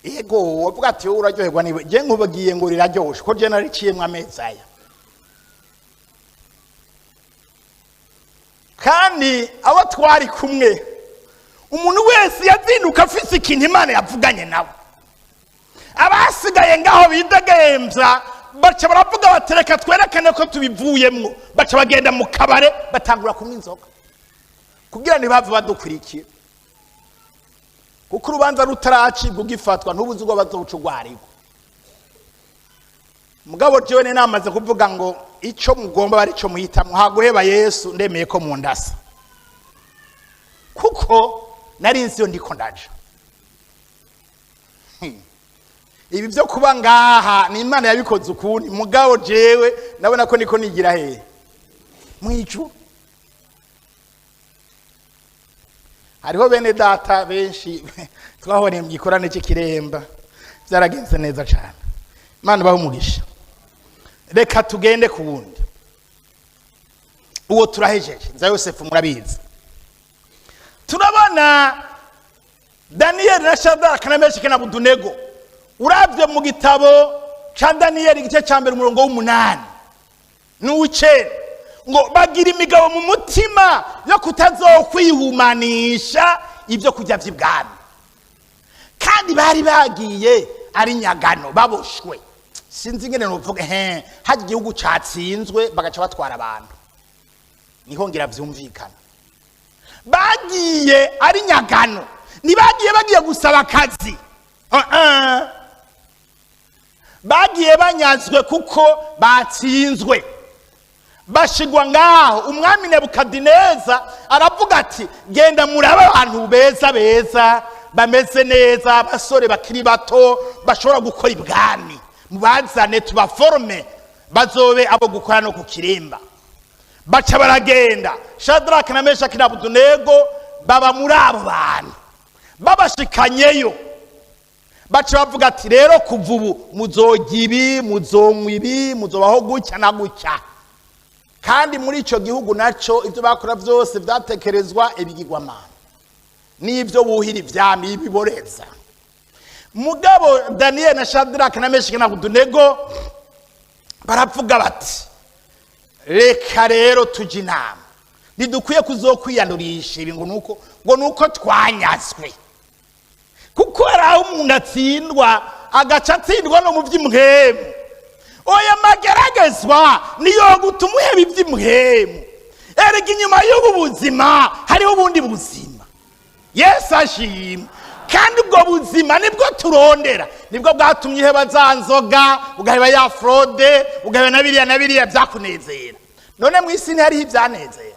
Ego wavuga ati wowe uraryoherwa niba je nkubagiye ngo riraryoshe, ko je nariciyemwo amezi aya. Kandi abo twari kumwe, umuntu wese yazinduka afise ikintu Imana yavuganye nawe. Abasigaye ngaho bidegembya baca baravuga bati reka twerekane ko tubivuyemwo, baca bagenda mu kabare batangura kunywa inzoga kugira ntibave badukurikira, kuko urubanza rutaracibwa ugifatwa ntubuze ubwo bazoca urwarigwa. Mugabo jewe ni namaze kuvuga ngo ico mugomba bari ico muhitamwo, haguheba Yesu ndemeye ko mundasa, kuko nari nzi iyo ndiko ndaja. Ibi byo kuba ngaha ni Imana yabikoze ukundi, mugabo jewe ndabona ko niko nigira hehe mwicu. Hariho bene data benshi twahoreye mu gikorane cy'ikiremba, byaragenze neza cyane. Imana ibahe umugisha. Reka tugende ku wundi, uwo turahejeje nza Yosefu murabizi. Turabona Daniyeli na Shadraka na Meshaki na Abedenego. Uravye mu gitabo ca Daniyeli igice ca mbere umurongo w'umunani n'uw'icenda, ngo bagira imigabo mu mutima yo kutazokwihumanisha ibyo kurya vy'ibwami, kandi bari bagiye ari nyagano baboshwe. Sinzi ingene novuga, hajya igihugu catsinzwe bagaca batwara abantu, niho ngira vyumvikana. Bagiye ari nyagano, ntibagiye bagiye gusaba akazi, bagiye banyazwe kuko batsinzwe, bashigwa ngaho. Umwami Nebukadineza aravuga ati genda murabe abantu beza beza bameze neza, abasore bakiri bato bashobora gukora ibwami, mubazane tubaforme bazobe abo gukora no ku kirimba. Baca baragenda, Shadraka na Meshaki na Abedenego baba muri abo bantu, babashikanyeyo. Baca bavuga ati rero kuva ubu muzojya ibi, muzonywa ibi, muzobaho gutya na gutya. Kandi muri icyo gihugu nacyo ibyo bakora byose byatekerezwa ibigirwamana n'ibyo buhira ivyami biboreza. Mugabo Daniyeli na Shadraka na Meshaki na Abedenego baravuga bati reka rero tujye inama, ntidukwiye kuzokwiyandurisha ibi ngo nuko twanyazwe. Kuko hari aho umuntu atsindwa, agaca atsindwa no mu by'impwemu. Oya, mageragezwa niyo gutuma uheba iby'impwemu. Erega inyuma y'ubu buzima hariho ubundi buzima. Yesu ashimwe. Kandi ubwo buzima nibwo turondera, nibwo bwatumye uheba za nzoga, ugaheba ya fraude, ugaheba na biriya na biriya byakunezera. None mu isi ntihariho ibyanezera?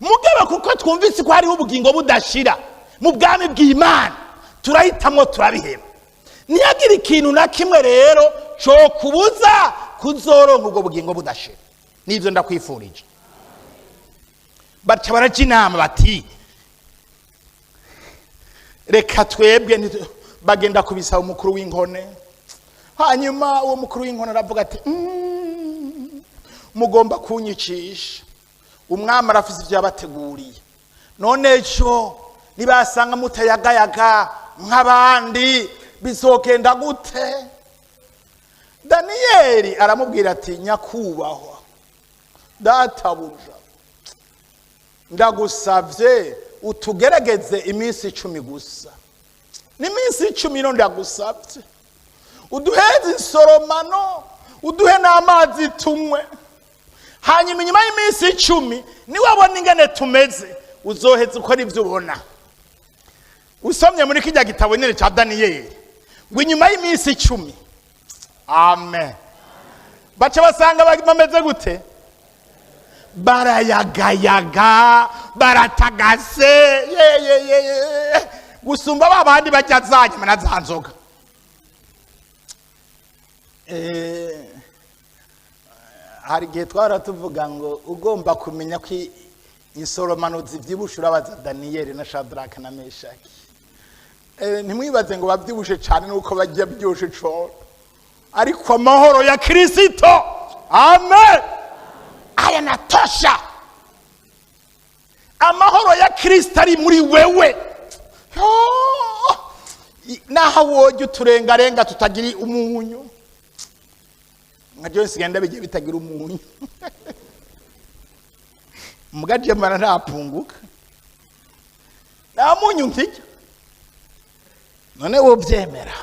Mugabo kuko twumvise ko hariho ubugingo budashira mu bwami bw'Imana, turahitamwo, turabiheba. Ntiyagire ikintu na kimwe rero cyo kubuza kuzoronka ubwo bugingo budashira. Nibyo ndakwifurije. Baca baraca inama bati reka twebwe bagenda kubisaba umukuru w'inkone. Hanyuma uwo mukuru w'inkone aravuga ati mugomba kunyicisha, umwami arafise ibyo yabateguriye. None ejo nibasanga mutayagayaga nk'abandi bizogenda gute? Daniyeli aramubwira ati nyakubahwa databuja, ndagusavye utugerageze iminsi 10 gusa. N'iminsi 10 ino ndagusavye, uduheze insoromano, uduhe n'amazi tunywe. Hanyuma inyuma y'iminsi 10 niwabona ingene tumeze, uzoheza ukora ibyo ubona. Usomye muri kijya gitabo nyine cya Daniyeli, ngo inyuma y'iminsi 10, amen, baca basanga bameze gute? Barayagayaga, baratagase ye ye ye ye, gusumba ba bandi bajya za nyama na za nzoga. Hari igihe twara tuvuga ngo ugomba kumenya ko insoromano zivyibushe urabaza Daniyeli na Shadraka na Meshaki. Ntimwibaze ngo bavyibushe cyane nuko bajya byoshe cane, ariko amahoro ya Kristo, amen, aya natosha. Amahoro ya Kristo ari muri wewe. Oh, naho wojya uturengarenga tutagira umunyu, nka jewe nsigaye ndabigiye bitagira umunyu, mugaje mara ntapunguka, nta munyu nkijya. None wobyemera?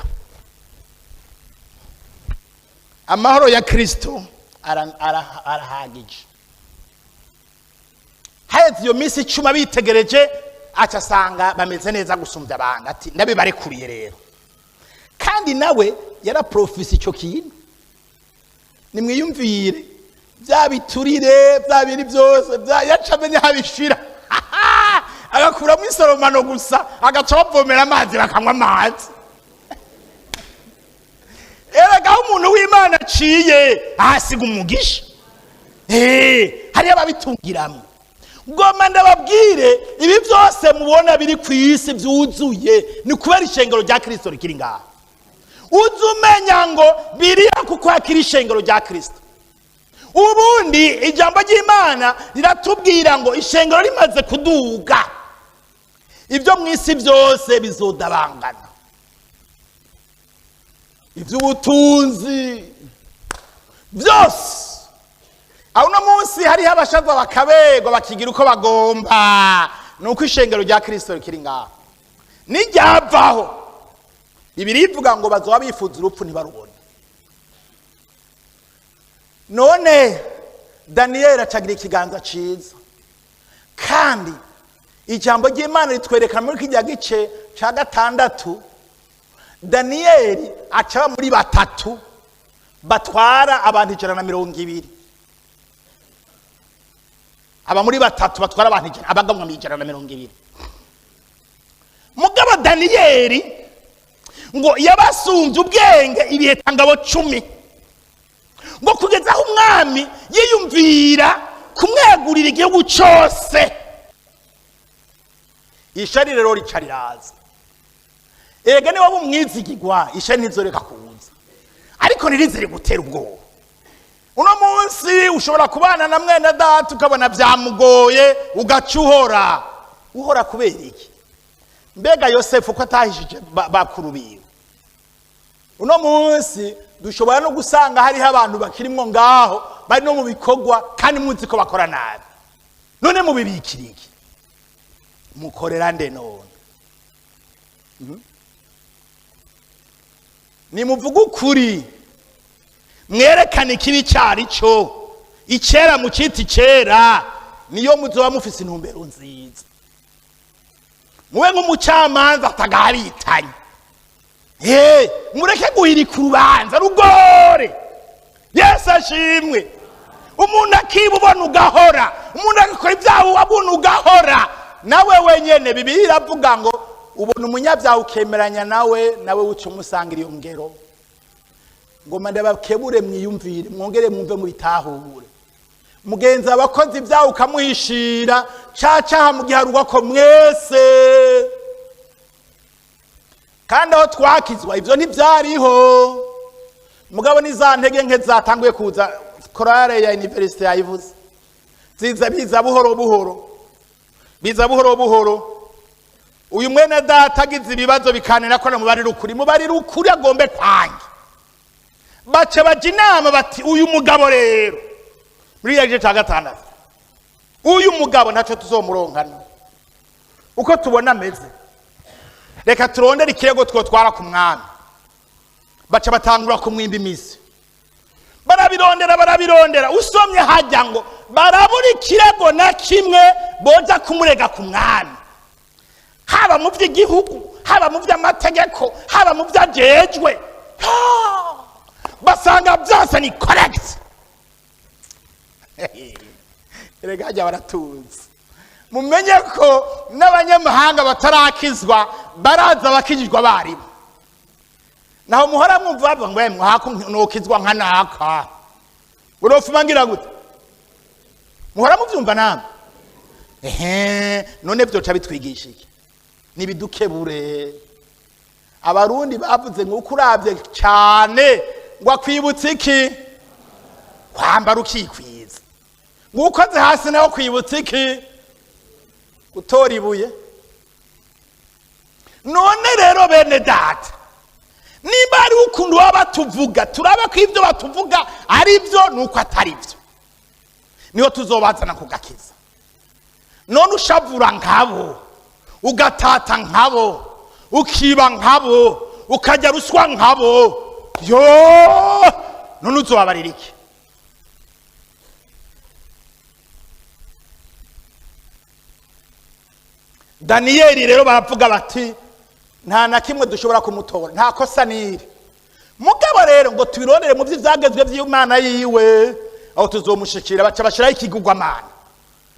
Amahoro ya Kristo arahagije. Haheze iyo minsi 10, abitegereje aca asanga bameze neza gusumbya abandi. Ati ndabibarekuriye rero. Kandi nawe yaraprofise icyo kintu. Nimwiyumvire bya biturire, bya bindi byose yaca amenya aho abishira, agakuramo isoromano gusa, agaca bavomera amazi, bakanywa amazi. Erega aho umuntu w'Imana aciye ahasiga umugisha. Hariyo ababitungiramo. Ngoma ndababwire, ibi byose mubona biri ku isi byuzuye ni kubera ishengero rya Kristo rikiri ngaha. Uzi umenya ngo biriya kuko hakiri ishengero rya Kristo. Ubundi ijambo ry'Imana riratubwira ngo ishengero rimaze kuduga, ibyo mu isi byose bizodabangana, iby'ubutunzi byose. Aho uno munsi hariho abashaza bakabegwa, bakigira uko bagomba, ni uko ishengero rya Kristo rikiri ngaho. Niryavaho, Bibiliya ivuga ngo bazoba bifuza urupfu ntibarubone. None Daniyeli acagira ikiganza ciza. Kandi ijambo ry'Imana ritwereka muri kijya gice ca 6, Daniyeli acaba muri batatu batwara abantu 120. Aba muri batatu batwara abantu 100, abagamwa 120. Mugabo Daniyeli ngo yabasumbye ubwenge ibihe tangabo 10, ngo kugeza aho umwami yiyumvira kumwegurira igihugu cyose. Ishari rero rica riraza. Ega niba umwizigirwa, ishe ntizoreka kuza, ariko ntirizere gutera ubwoba. Uno munsi ushobora kubana na mwene data ukabona byamugoye, ugaca uhora uhora. Kubera iki? Mbega Yosefu ko atahishije bakuru biwe? Uno munsi dushobora no gusanga hariho abantu bakirimwo ngaho, bari no mu bikorwa, kandi muzi ko bakora nabi. None mubibikira iki? Mukorera nde none? Nimuvuge ukuri, mwerekane ikibi cyari cyo, icyera mu cyita icyera, niyo muzoba mufise intumbero nziza. Mube nk'umucamanza atagabitanye. Mureke guhirika urubanza rugore. Yesu ashimwe. Umuntu akiba ubona ugahora, umuntu agakora ibyaha wabona ugahora. Nawe wenyene Bibiliya iravuga ngo ubona umunyabyaha ukemeranya nawe, nawe uca umusangira iyo ngero. Ngoma ndabakebure, mwiyumvire, mwongere mwumve, mubitahure. Mugenzi abakozi ibyaha ukamuhishira, ca caha mugiharurwa ko mwese. Kandi aho twakizwa ivyo ntivyariho, mugabo ni za ntege nke zatanguye kuza. Korale ya university yayivuze, ziza biza buhoro buhoro, biza buhoro buhoro. Uyu mwene data agize ibibazo bikanira ko namubarira ukuri, mubarira ukuri agombe kwange. Baca baja inama bati uyu mugabo rero, muri ya gice ca gatandatu, uyu mugabo ntaco tuzomuronkana uko tubona ameze, reka turondere ikirego twotwara ku mwami. Baca batangura kumwimba imizi, barabirondera, barabirondera. Usomye hajya ngo barabura ikirego na kimwe boja kumurega ku mwami, haba mu by'igihugu, haba mu by'amategeko, haba mu by'ajejwe. Basanga byose ni correct. Erega hajya baratuzi. Mumenye ko n'abanyamahanga batarakizwa baraza bakijijwa baribo. Naho muhora mwumva bavuga ngo emwe hako nokizwa nka naka, urofuma ngira gute? Muhora muvyumva namwe. Ehe, none vyoca bitwigisha iki? Nibidukebure. Abarundi bavuze ngo uko uravye cane ngo akwibutsa iki? Kwambara ukikwiza. Ngo ukoze hasi naho kwibutsa iki? Gutora ibuye. None rero bene data, nimba ari ukuntu baba batuvuga, turaba ko ibyo batuvuga ari byo, nuko atari byo, niho tuzobazana kugakiza. None ushavura nkabo, ugatata nkabo, ukiba nkabo, ukajya ruswa nkabo, yo none uzobabarira iki? Daniyeli rero baravuga bati nta na kimwe dushobora kumutora, nta kosa niri. Mugabo rero ngo tubirondere mu by'ibyagezwe by'Imana yiwe, aho tuzomushikira. Baca bashiraho ikigugwamana,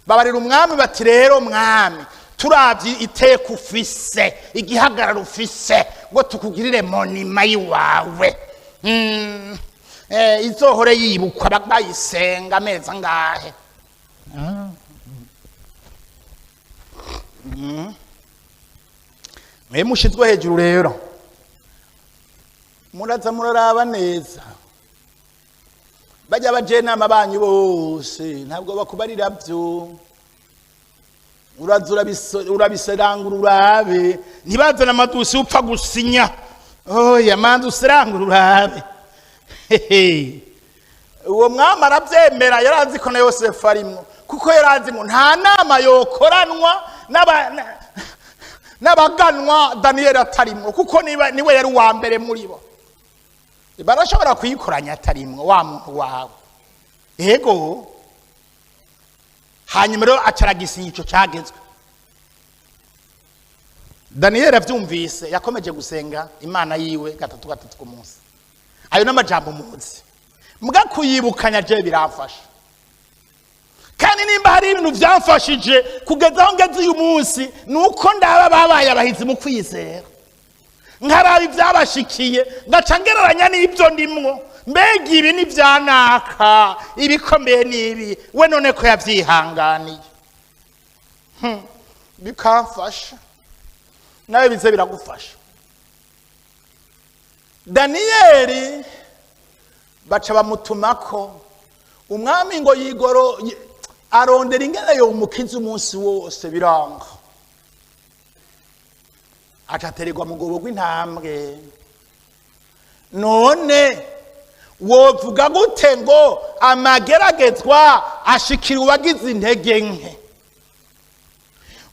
babarira umwami bati rero mwami, turavye iteka ufise, igihagararo ufise, ngo tukugirire monima yiwawe, izohore yibukwa, bayisenga amezi angahe. Mwe mushizwe hejuru rero muraza muraraba neza, bajya abajenama banyu bose ntabwo bakubarira byo. Uraza urabiserangura urabe, ntibazane amadusi upfa gusinya. Oya, manza userangura urabe. Uwo mwami arabyemera, yarazi ko na Yosefu arimwo, kuko yarazi ngo nta nama yokoranwa n'abaganwa Daniyeli atarimwo, kuko niwe yari uwa mbere muri bo. Barashobora kuyikoranya atarimwo wa muntu wawe. Yego, hanyuma rero acaragisinya ico cagezwe. Daniyeli avyumvise yakomeje gusenga Imana yiwe gatatu gatatu ku munsi. Ayo n'amajambo muzi, mbwa kuyibukanya je biramfasha. Kandi nimba hari ibintu vyamfashije kugeza aho ngeze uyu munsi, nuko ndaba babaye abahizi mu kwizera, nkaraba ivyabashikiye, ngaca ngereranya n'ibyo ndimwo. Mbega ibi ni vyanaka, ibikomeye n'ibi, we none ko yavyihanganiye. Bikamfasha, nawe bize biragufasha. Daniyeli baca bamutumako umwami ngo yigoro arondera ingene yomukiza umunsi wose biranga, aca atererwa mu rwobo rw'intambwe. None wovuga gute ngo amageragezwa ashikira uwagize intege nke?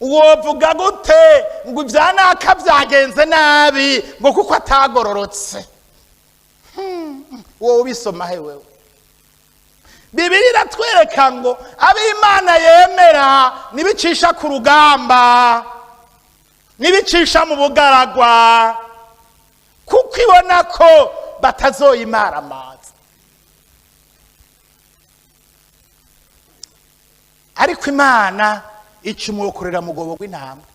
Wovuga gute ngo ibyanaka byagenze nabi ngo kuko atagororotse? Wowe ubisoma he wewe? Bibiliya iratwereka ngo ab'Imana yemera nibicisha ku rugamba, nibicisha mu bugaragwa, kuko ibona ko batazoyimara amazi. Ariko Imana ica umwokorera mu rwobo rw'intambwe.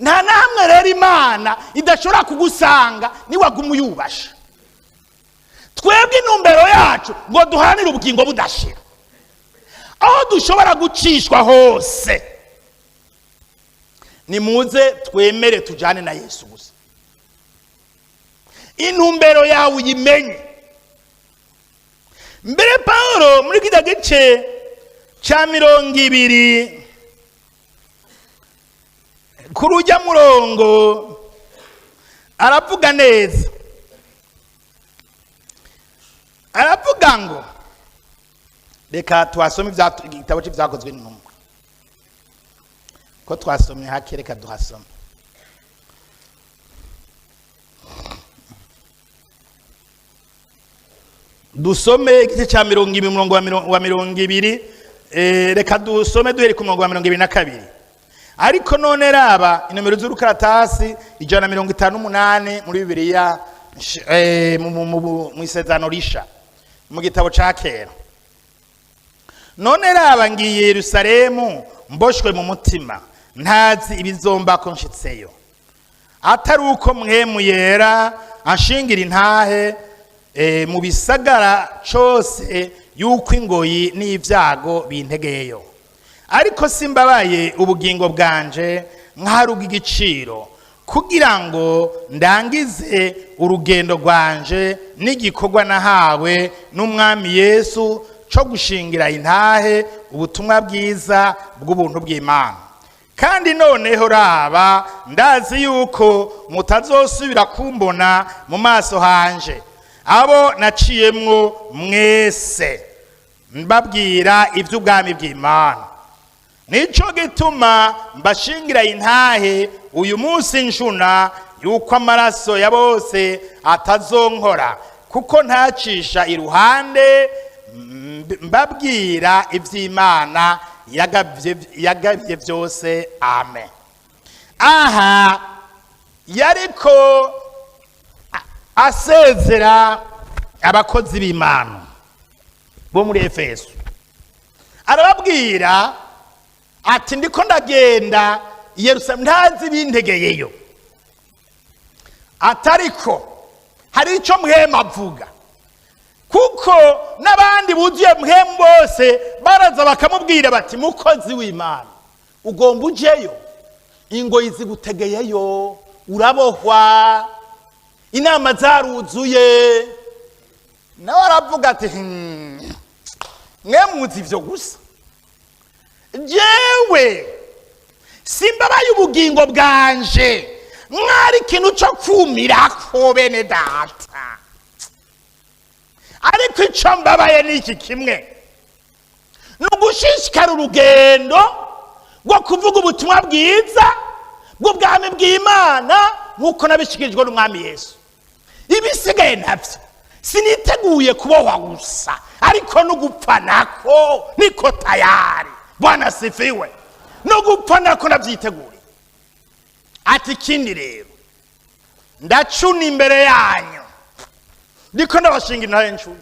Nta na hamwe rero Imana idashobora kugusanga niwaguma uyubasha. Twebwe intumbero yacu ngo duharanire ubugingo budashira, aho dushobora gucishwa hose nimuze twemere tujane na Yesu gusa. Intumbero yawe uyimenye. Mbere Paulo muri kirya gice ca 20 kuri ujya murongo aravuga neza, aravuga ngo reka tuhasome igitabo c'ivyakozwe n'intumwa, ko twasomye hake, reka duhasome. Dusome igice ca 20 umurongo wa 20, reka dusome duhere ku murongo wa 22. Ariko none raba inomero z'urukaratasi 158 muri Bibiliya, mu isezerano risha, mu gitabo ca kera. None raba ngiye Yerusalemu mboshwe mu mutima, ntazi ibizombako nshitseyo, atari uko Mpwemu Yera anshingira intahe mu bisagara cose yuko ingoyi n'ivyago bintegeyo. Ariko simbabaye ubugingo bwanje nkaruga igiciro, kugira ngo ndangize urugendo rwanje n'igikorwa nahawe n'Umwami Yesu co gushingira intahe ubutumwa bwiza bw'ubuntu bw'Imana. Kandi noneho raba ndazi yuko mutazosubira kumbona mu maso hanje, abo naciyemwo mwese mbabwira ivy'ubwami bw'Imana. Nico gituma mbashingira intahe uyu munsi nshuna yuko amaraso ya bose atazonkora, kuko ntacisha iruhande mbabwira ivy'Imana yagabye vyose. Amen. Aha yariko asezera abakozi b'Imana bo muri Efeso, arababwira ati ndiko ndagenda i Yerusalemu ntazi ibintegeyeyo, atariko hari ico Mpwemu avuga, kuko n'abandi buzuye Mpwemu bose baraza bakamubwira bati mukozi w'Imana ugomba ujeyo, ingoyi zigutegeyeyo, urabohwa, inama zaruzuye. Nawe aravuga ati mwe muzi ivyo gusa, jewe simbabaye ubugingo bwanje mwari ikintu co kumirako bene data, ariko ico mbabaye ni iki kimwe, ni ugushishikara urugendo rwo kuvuga ubutumwa bwiza bw'ubwami bw'Imana nk'uko nabishikirijwe n'Umwami Yesu. Ibisigaye navyo siniteguye kubohwa gusa, ariko no gupfa nako niko tayari. Bwana sifiwe. No gupfa nako navyiteguriye. Ati ikindi rero ndacuna imbere yanyu, ndiko ndabashinga intahe ncuna,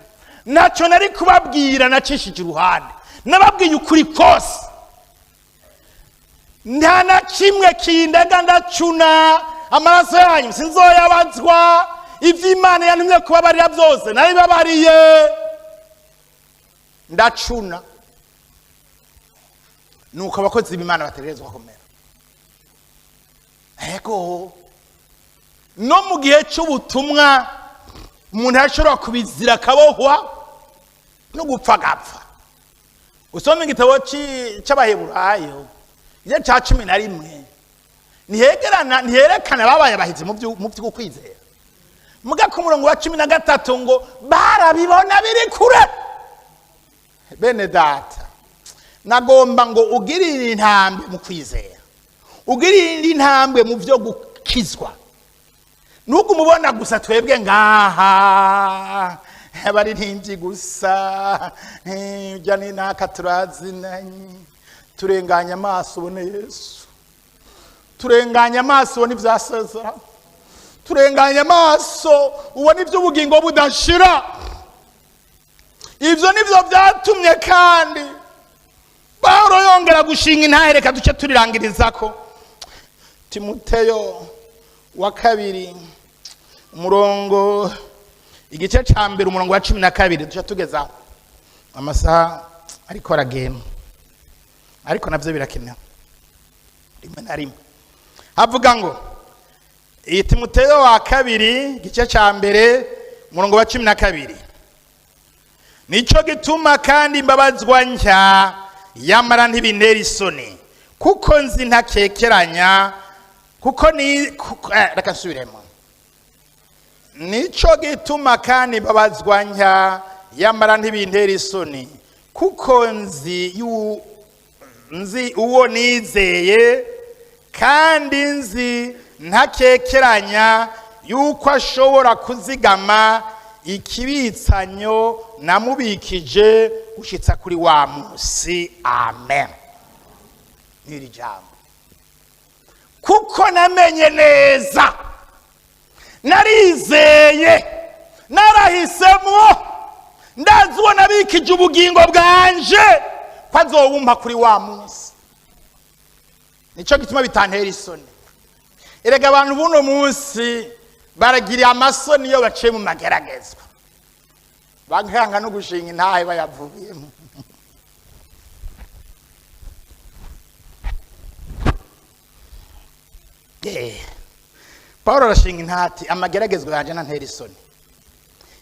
naco nari kubabwira nacishije iruhande, nababwiye ukuri kose, nta na kimwe kindega ndacuna, amaraso yanyu sinzoyabazwa, ivyo Imana yantumye kubabarira vyose naribabariye, ndacuna. Nuko abakozi b'Imana bategerezwa kumera. Ego No mu gihe cy'ubutumwa umuntu ashobora kubizira akabohwa no gupfa agapfa. Usoma igitabo cy'Abaheburayo igice cya 11, ntihegerana, ntiherekana babaye abahizi mu by'ukwizera. Muga ku murongo wa 13 ngo barabibona biri kure. Bene data, nagomba ngo ugirire intambwe mu kwizera, ugirire intambwe mu byo gukizwa. Nubwo umubona gusa twebwe ngaha abaririmbyi gusa, ujya ni naka turazinanye, turenganya amaso ubone Yesu, turenganya amaso ubone ibyasezerano, turenganya amaso ubone iby'ubugingo budashira. Ibyo nibyo byatumye kandi Pawulo yongera gushinga intahe. Reka duce turirangiriza ko Timoteyo wa kabiri, umurongo, igice cya mbere, umurongo wa 12, duce tugezaho. Amasaha ariko aragenda, ariko nabyo birakenewe rimwe na rimwe. Havuga ngo iyi Timoteyo wa kabiri, igice cya mbere, umurongo wa 12: "Nicyo gituma kandi mbabazwa nshya, yamara ntibintera isoni, kuko nzi ntakekeranya kuko ni reka nsubiremo. Nicyo gituma kandi mbabazwa nshya, yamara ntibintera isoni, kuko nzi uwo nizeye, kandi nzi ntakekeranya yuko ashobora kuzigama ikibitsanyo namubikije gushitsa kuri wa munsi." Amen. N'iri jambo: kuko namenye neza, narizeye, narahisemwo, ndazi uwo nabikije ubugingo bwanje ko azowumpa kuri wa munsi. Nicyo gituma bitantera isoni. Erega abantu buno munsi baragiriye amasoni iyo baciye mu mageragezwa, bakanga no gushinga intahe bayavuyemo. Paul arashinga intati: amageragezwa yanjye ntantera isoni,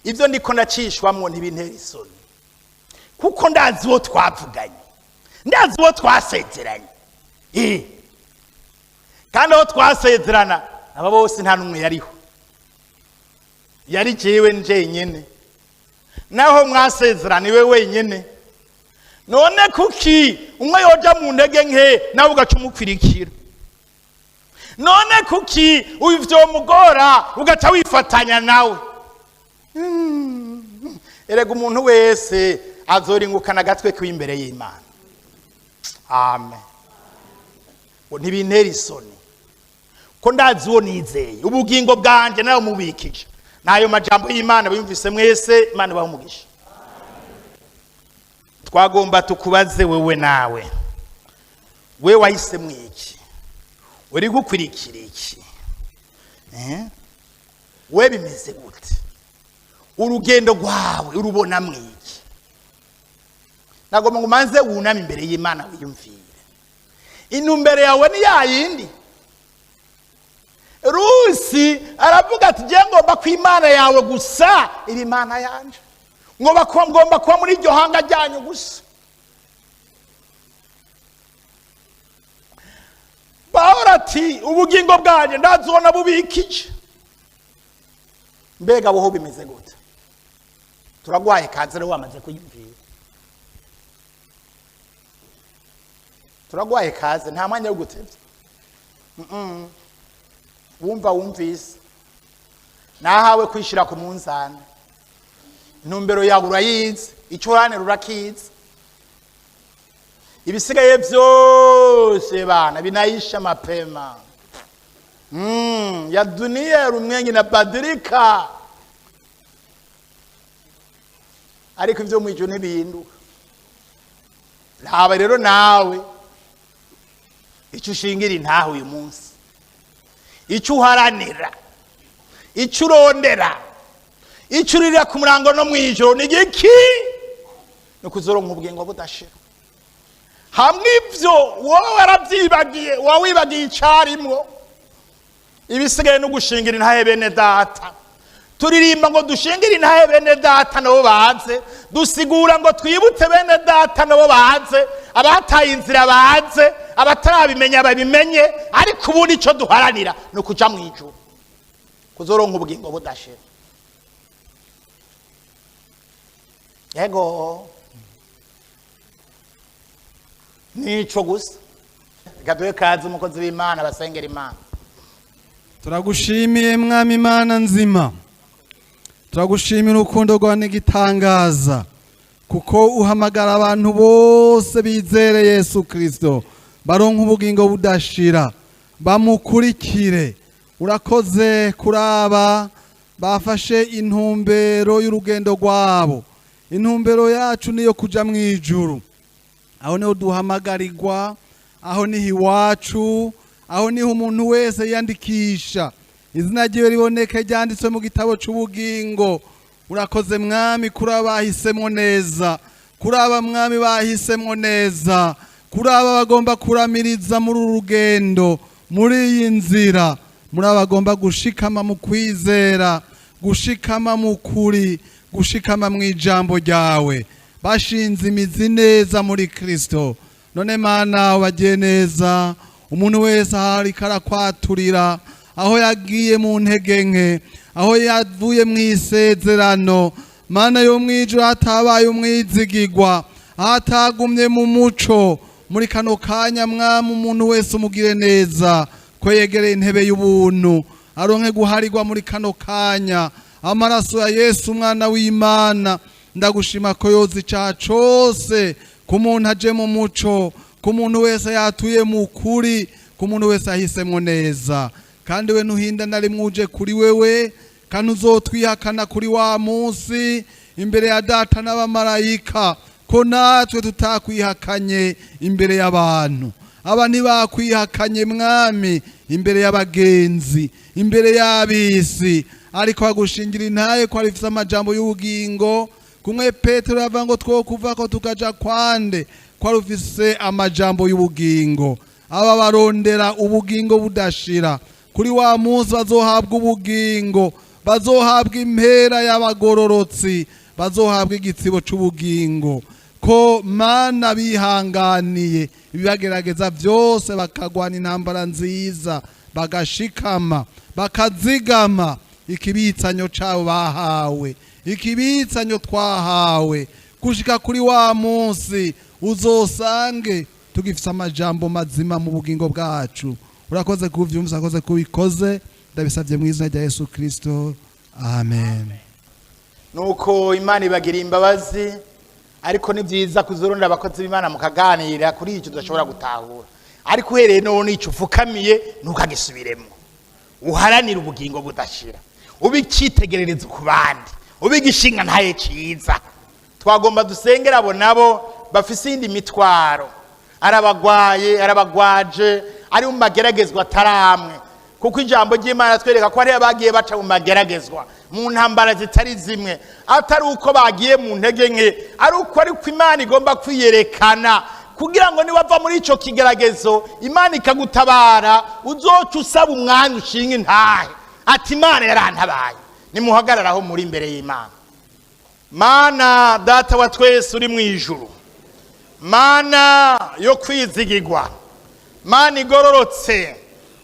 ibyo ndiko ndacishwamwo ntibintera isoni, kuko ndazi uwo twavuganye, ndazi uwo twasezeranye. Kandi aho twasezerana aba bose nta n'umwe yariho, yari jewe njenyene. Naho mwasezerana iwe wenyene. None kuki umwe yoja mu ntege nke nawe ugaca umukwirikira? None kuki uvyomugora ugaca wifatanya nawe? Erega umuntu wese azoringukana agatwe k'imbere y'Imana. Amen. Ngo ntibintera isoni ko ndazi uwo nizeye, ubugingo bwanje nawe mubikije. N'ayo majambo y'Imana biyumvise mwese, Imana ibahe umugisha. Twagomba tukubaze wewe, nawe we wahisemo iki? Uri gukurikira iki? We bimeze gute? Urugendo rwawe urubona mwiki? Nagomba ngo umanze wuname imbere y'Imana, wiyumvire intumbero yawe ni yayindi. Rusi aravuga ati: "Ngiye, ngomba ko Imana yawe gusa iri Imana yanje, ngomba kuba muri iryo hanga ryanyu gusa." Pawulo ati: "Ubugingo bwanjye ndazibona bubikije." Mbega buho bimeze gute? Turagwaye kaze rero, wamaze kuyumvira. Turagwaye kaze, nta mwanya wo gutebya. Wumva wumvise nahawe kwishyira ku munzani. Intumbero yawe urayizi, icyo uharanira urakizi, ibisigaye byose bana binaisha mapema. Ya dunia rumwengi inabadilika, ariko ibyo mu ijuru ntibihinduka. Raba rero nawe icyo ushingira intahe uyu munsi, icyo uharanira, icyo urondera, icyo urira ku murango no mu ijoro ni igiki? Ni ukuzoronka ubugingo budashira. Hamwe ibyo wowe warabyibagiye, wowe wibagiye icyarimwo. Ibisigaye no gushingira intahe bene data. Turirimba ngo dushingire intahe bene data nabo baze, dusigura ngo twibutse bene data nabo baze, abataye inzira baze, abatarabimenya babimenye. Ariko ubundi icyo duharanira ni ukuja mu ijuru, kuzoronka ubugingo budashira. Yego, nico gusa. Reka duhe kaze umukozi w'Imana basengera Imana. Turagushimiye Mwami Imana nzima, turagushimira urukundo rwawe n'igitangaza, kuko uhamagara abantu bose bizere Yesu Kristo baronka ubugingo budashira, bamukurikire. Urakoze kuraba bafashe intumbero y'urugendo rwabo. Intumbero yacu niyo kuja mu ijuru, aho niho duhamagarirwa, aho niho iwacu, aho niho umuntu wese yiyandikisha izina ryiwe riboneke ryanditswe mu gitabo c'ubugingo. Urakoze Mwami kuri abahisemwo neza, kuri aba Mwami bahisemwo neza, kuri aba bagomba kuramiriza muri uru rugendo, muri iyi nzira, muri aba bagomba gushikama mu kwizera, gushikama mu kuri, gushikama mu ijambo ryawe, bashinze imizi neza muri Kristo. None Mana, ubagiye neza umuntu wese ahari karakwaturira, aho yagiye mu ntege nke, aho yavuye mu isezerano. Mana yo mwijuru, hatabaye umwizigigwa, hatagumye mu muco, muri kano kanya Mwami umuntu wese umugire neza, ko yegereye intebe y'ubuntu, aronke guharirwa muri kano kanya. Amaraso ya Yesu umwana w'Imana, ndagushima ko yoza icaha cose ku muntu aje mu muco, ku muntu wese yatuye mu kuri, ku muntu wese ahisemwo neza. Kandi we ntuhinda na rimwe uje kuri wewe, kandi uzotwihakana kuri wa munsi imbere ya data n'abamarayika, ko natwe tutakwihakanye imbere y'abantu. Aba ntibakwihakanye Mwami imbere y'abagenzi, imbere y'abisi, ariko bagushingira intaye ko arifise amajambo y'ubugingo. Kumwe Petero yavuga ngo two ko tukaja kwande, ko arufise amajambo y'ubugingo. Aba barondera ubugingo budashira, kuri wa munsi bazohabwa ubugingo, bazohabwa impera y'abagororotsi, bazohabwa igitsibo c'ubugingo. Ko Mana bihanganiye ibibagerageza byose, bakagwana intambara nziza, bagashikama, bakazigama ikibitsanyo cabo bahawe, ikibitsanyo twahawe, gushika kuri wa munsi uzosange tugifise amajambo mazima mu bugingo bwacu. Urakoze kuvyumva, urakoze kubikoze, ndabisavye mu izina rya Yesu Kristo, amen. Nuko Imana ibagiriye imbabazi, ariko ni byiza kuzurunda abakozi b'Imana mukaganira kuri icyo tudashobora gutahura. Ariko uhereye none icyo ufukamiye ntukagisubiremo, uharanire ubugingo budashira, ube icyitegererezo ku bandi, ube igishinga ntaye ciza. Twagomba dusengera abo nabo bafise iyindi mitwaro, arabagwaye, arabagwaje, ari mu mageragezwa ataramwe, kuko ijambo ry'Imana twereka ko hariyo abagiye baca mu mageragezwa, mu ntambara zitari zimwe, atari uko bagiye mu ntege nke, ari uko ariko Imana igomba kwiyerekana, kugira ngo niwava muri ico kigeragezo Imana ikagutabara, uzoca usaba umwanya ushinga intahe ati Imana yarantabaye. Nimuhagararaho muri imbere y'Imana. Mana data wa twese uri mu ijuru, Mana yo kwizigirwa, Mana igororotse,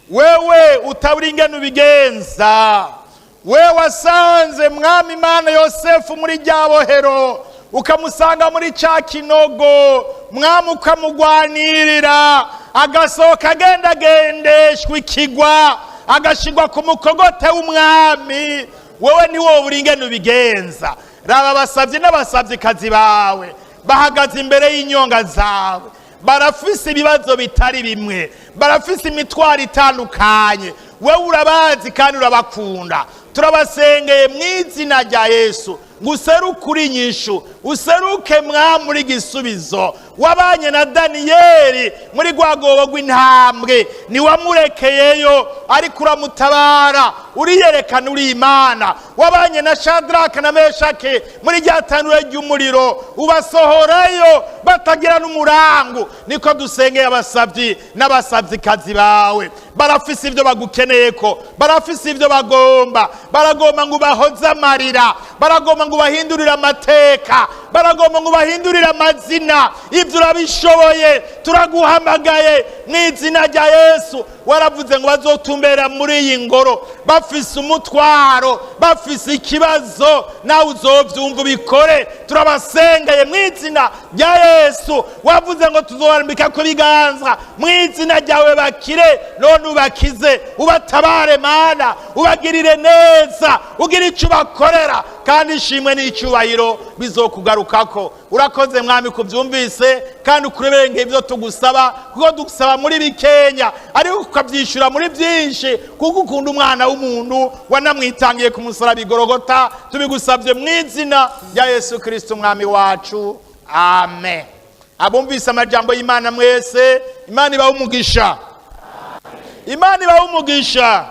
wewe utabura ingene ubigenza, wewe wasanze Mwami Imana Yosefu muri rya bohero, ukamusanga muri ca kinogo, Mwami ukamugwanirira, agasohoka agendagendeshwa ikigwa, agashigwa ku mukogote w'umwami. Wewe ni wowe uri ingene ubigenza. Raba abasavyi n'abasavyikazi bawe bahagaze imbere y'inyonga zawe, barafise ibibazo bitari bimwe, barafise imitwaro itandukanye, wewe urabazi kandi urabakunda. Turabasengeye mu izina rya Yesu ngo useruke uri inyishu, useruke mwami uri igisubizo. Wabanye na Daniyeli muri rwa rwobo rw'intambwe, ntiwamurekeyeyo ariko uramutabara, uriyerekana uri Imana. Wabanye na Shadraka na Meshake muri rya tanura ry'umuriro, ubasohorayo batagira n'umurango. Niko dusengeye abasabyi n'abasabyikazi bawe, barafise ibyo bagukeneye ko, barafise ibyo bagomba, baragomba ngo ubahoze amarira, baragomba ngo ubahindurire amateka, baragomba ngo ubahindurire amazina. Ibyo urabishoboye, turaguhamagaye mu izina rya Yesu. Waravuze ngo bazotumbera muri iyi ngoro bafise umutwaro, bafise ikibazo, nawe uzovyumva ubikore. Turabasengeye mu izina rya Yesu. Wavuze ngo tuzobarambika ku biganza mu izina ryawe bakire. None ubakize, ubatabare Mana, ubagirire neza, ugire icyo ubakorera, kandi ishimwe n'icyubahiro bizokugarukako. Urakoze mwami kubyumvise, kandi ukurebere ibyo tugusaba, kuko dusaba muri bikenya ariko ukabyishyura muri byinshi, kuko ukunda umwana w'umuntu wanamwitangiye ku musaraba igorogota. Tubigusabye mu izina rya Yesu Kirisito umwami wacu, amen. Abumvise amajambo y'Imana mwese, Imana ibahe umugisha, Imana ibahe umugisha.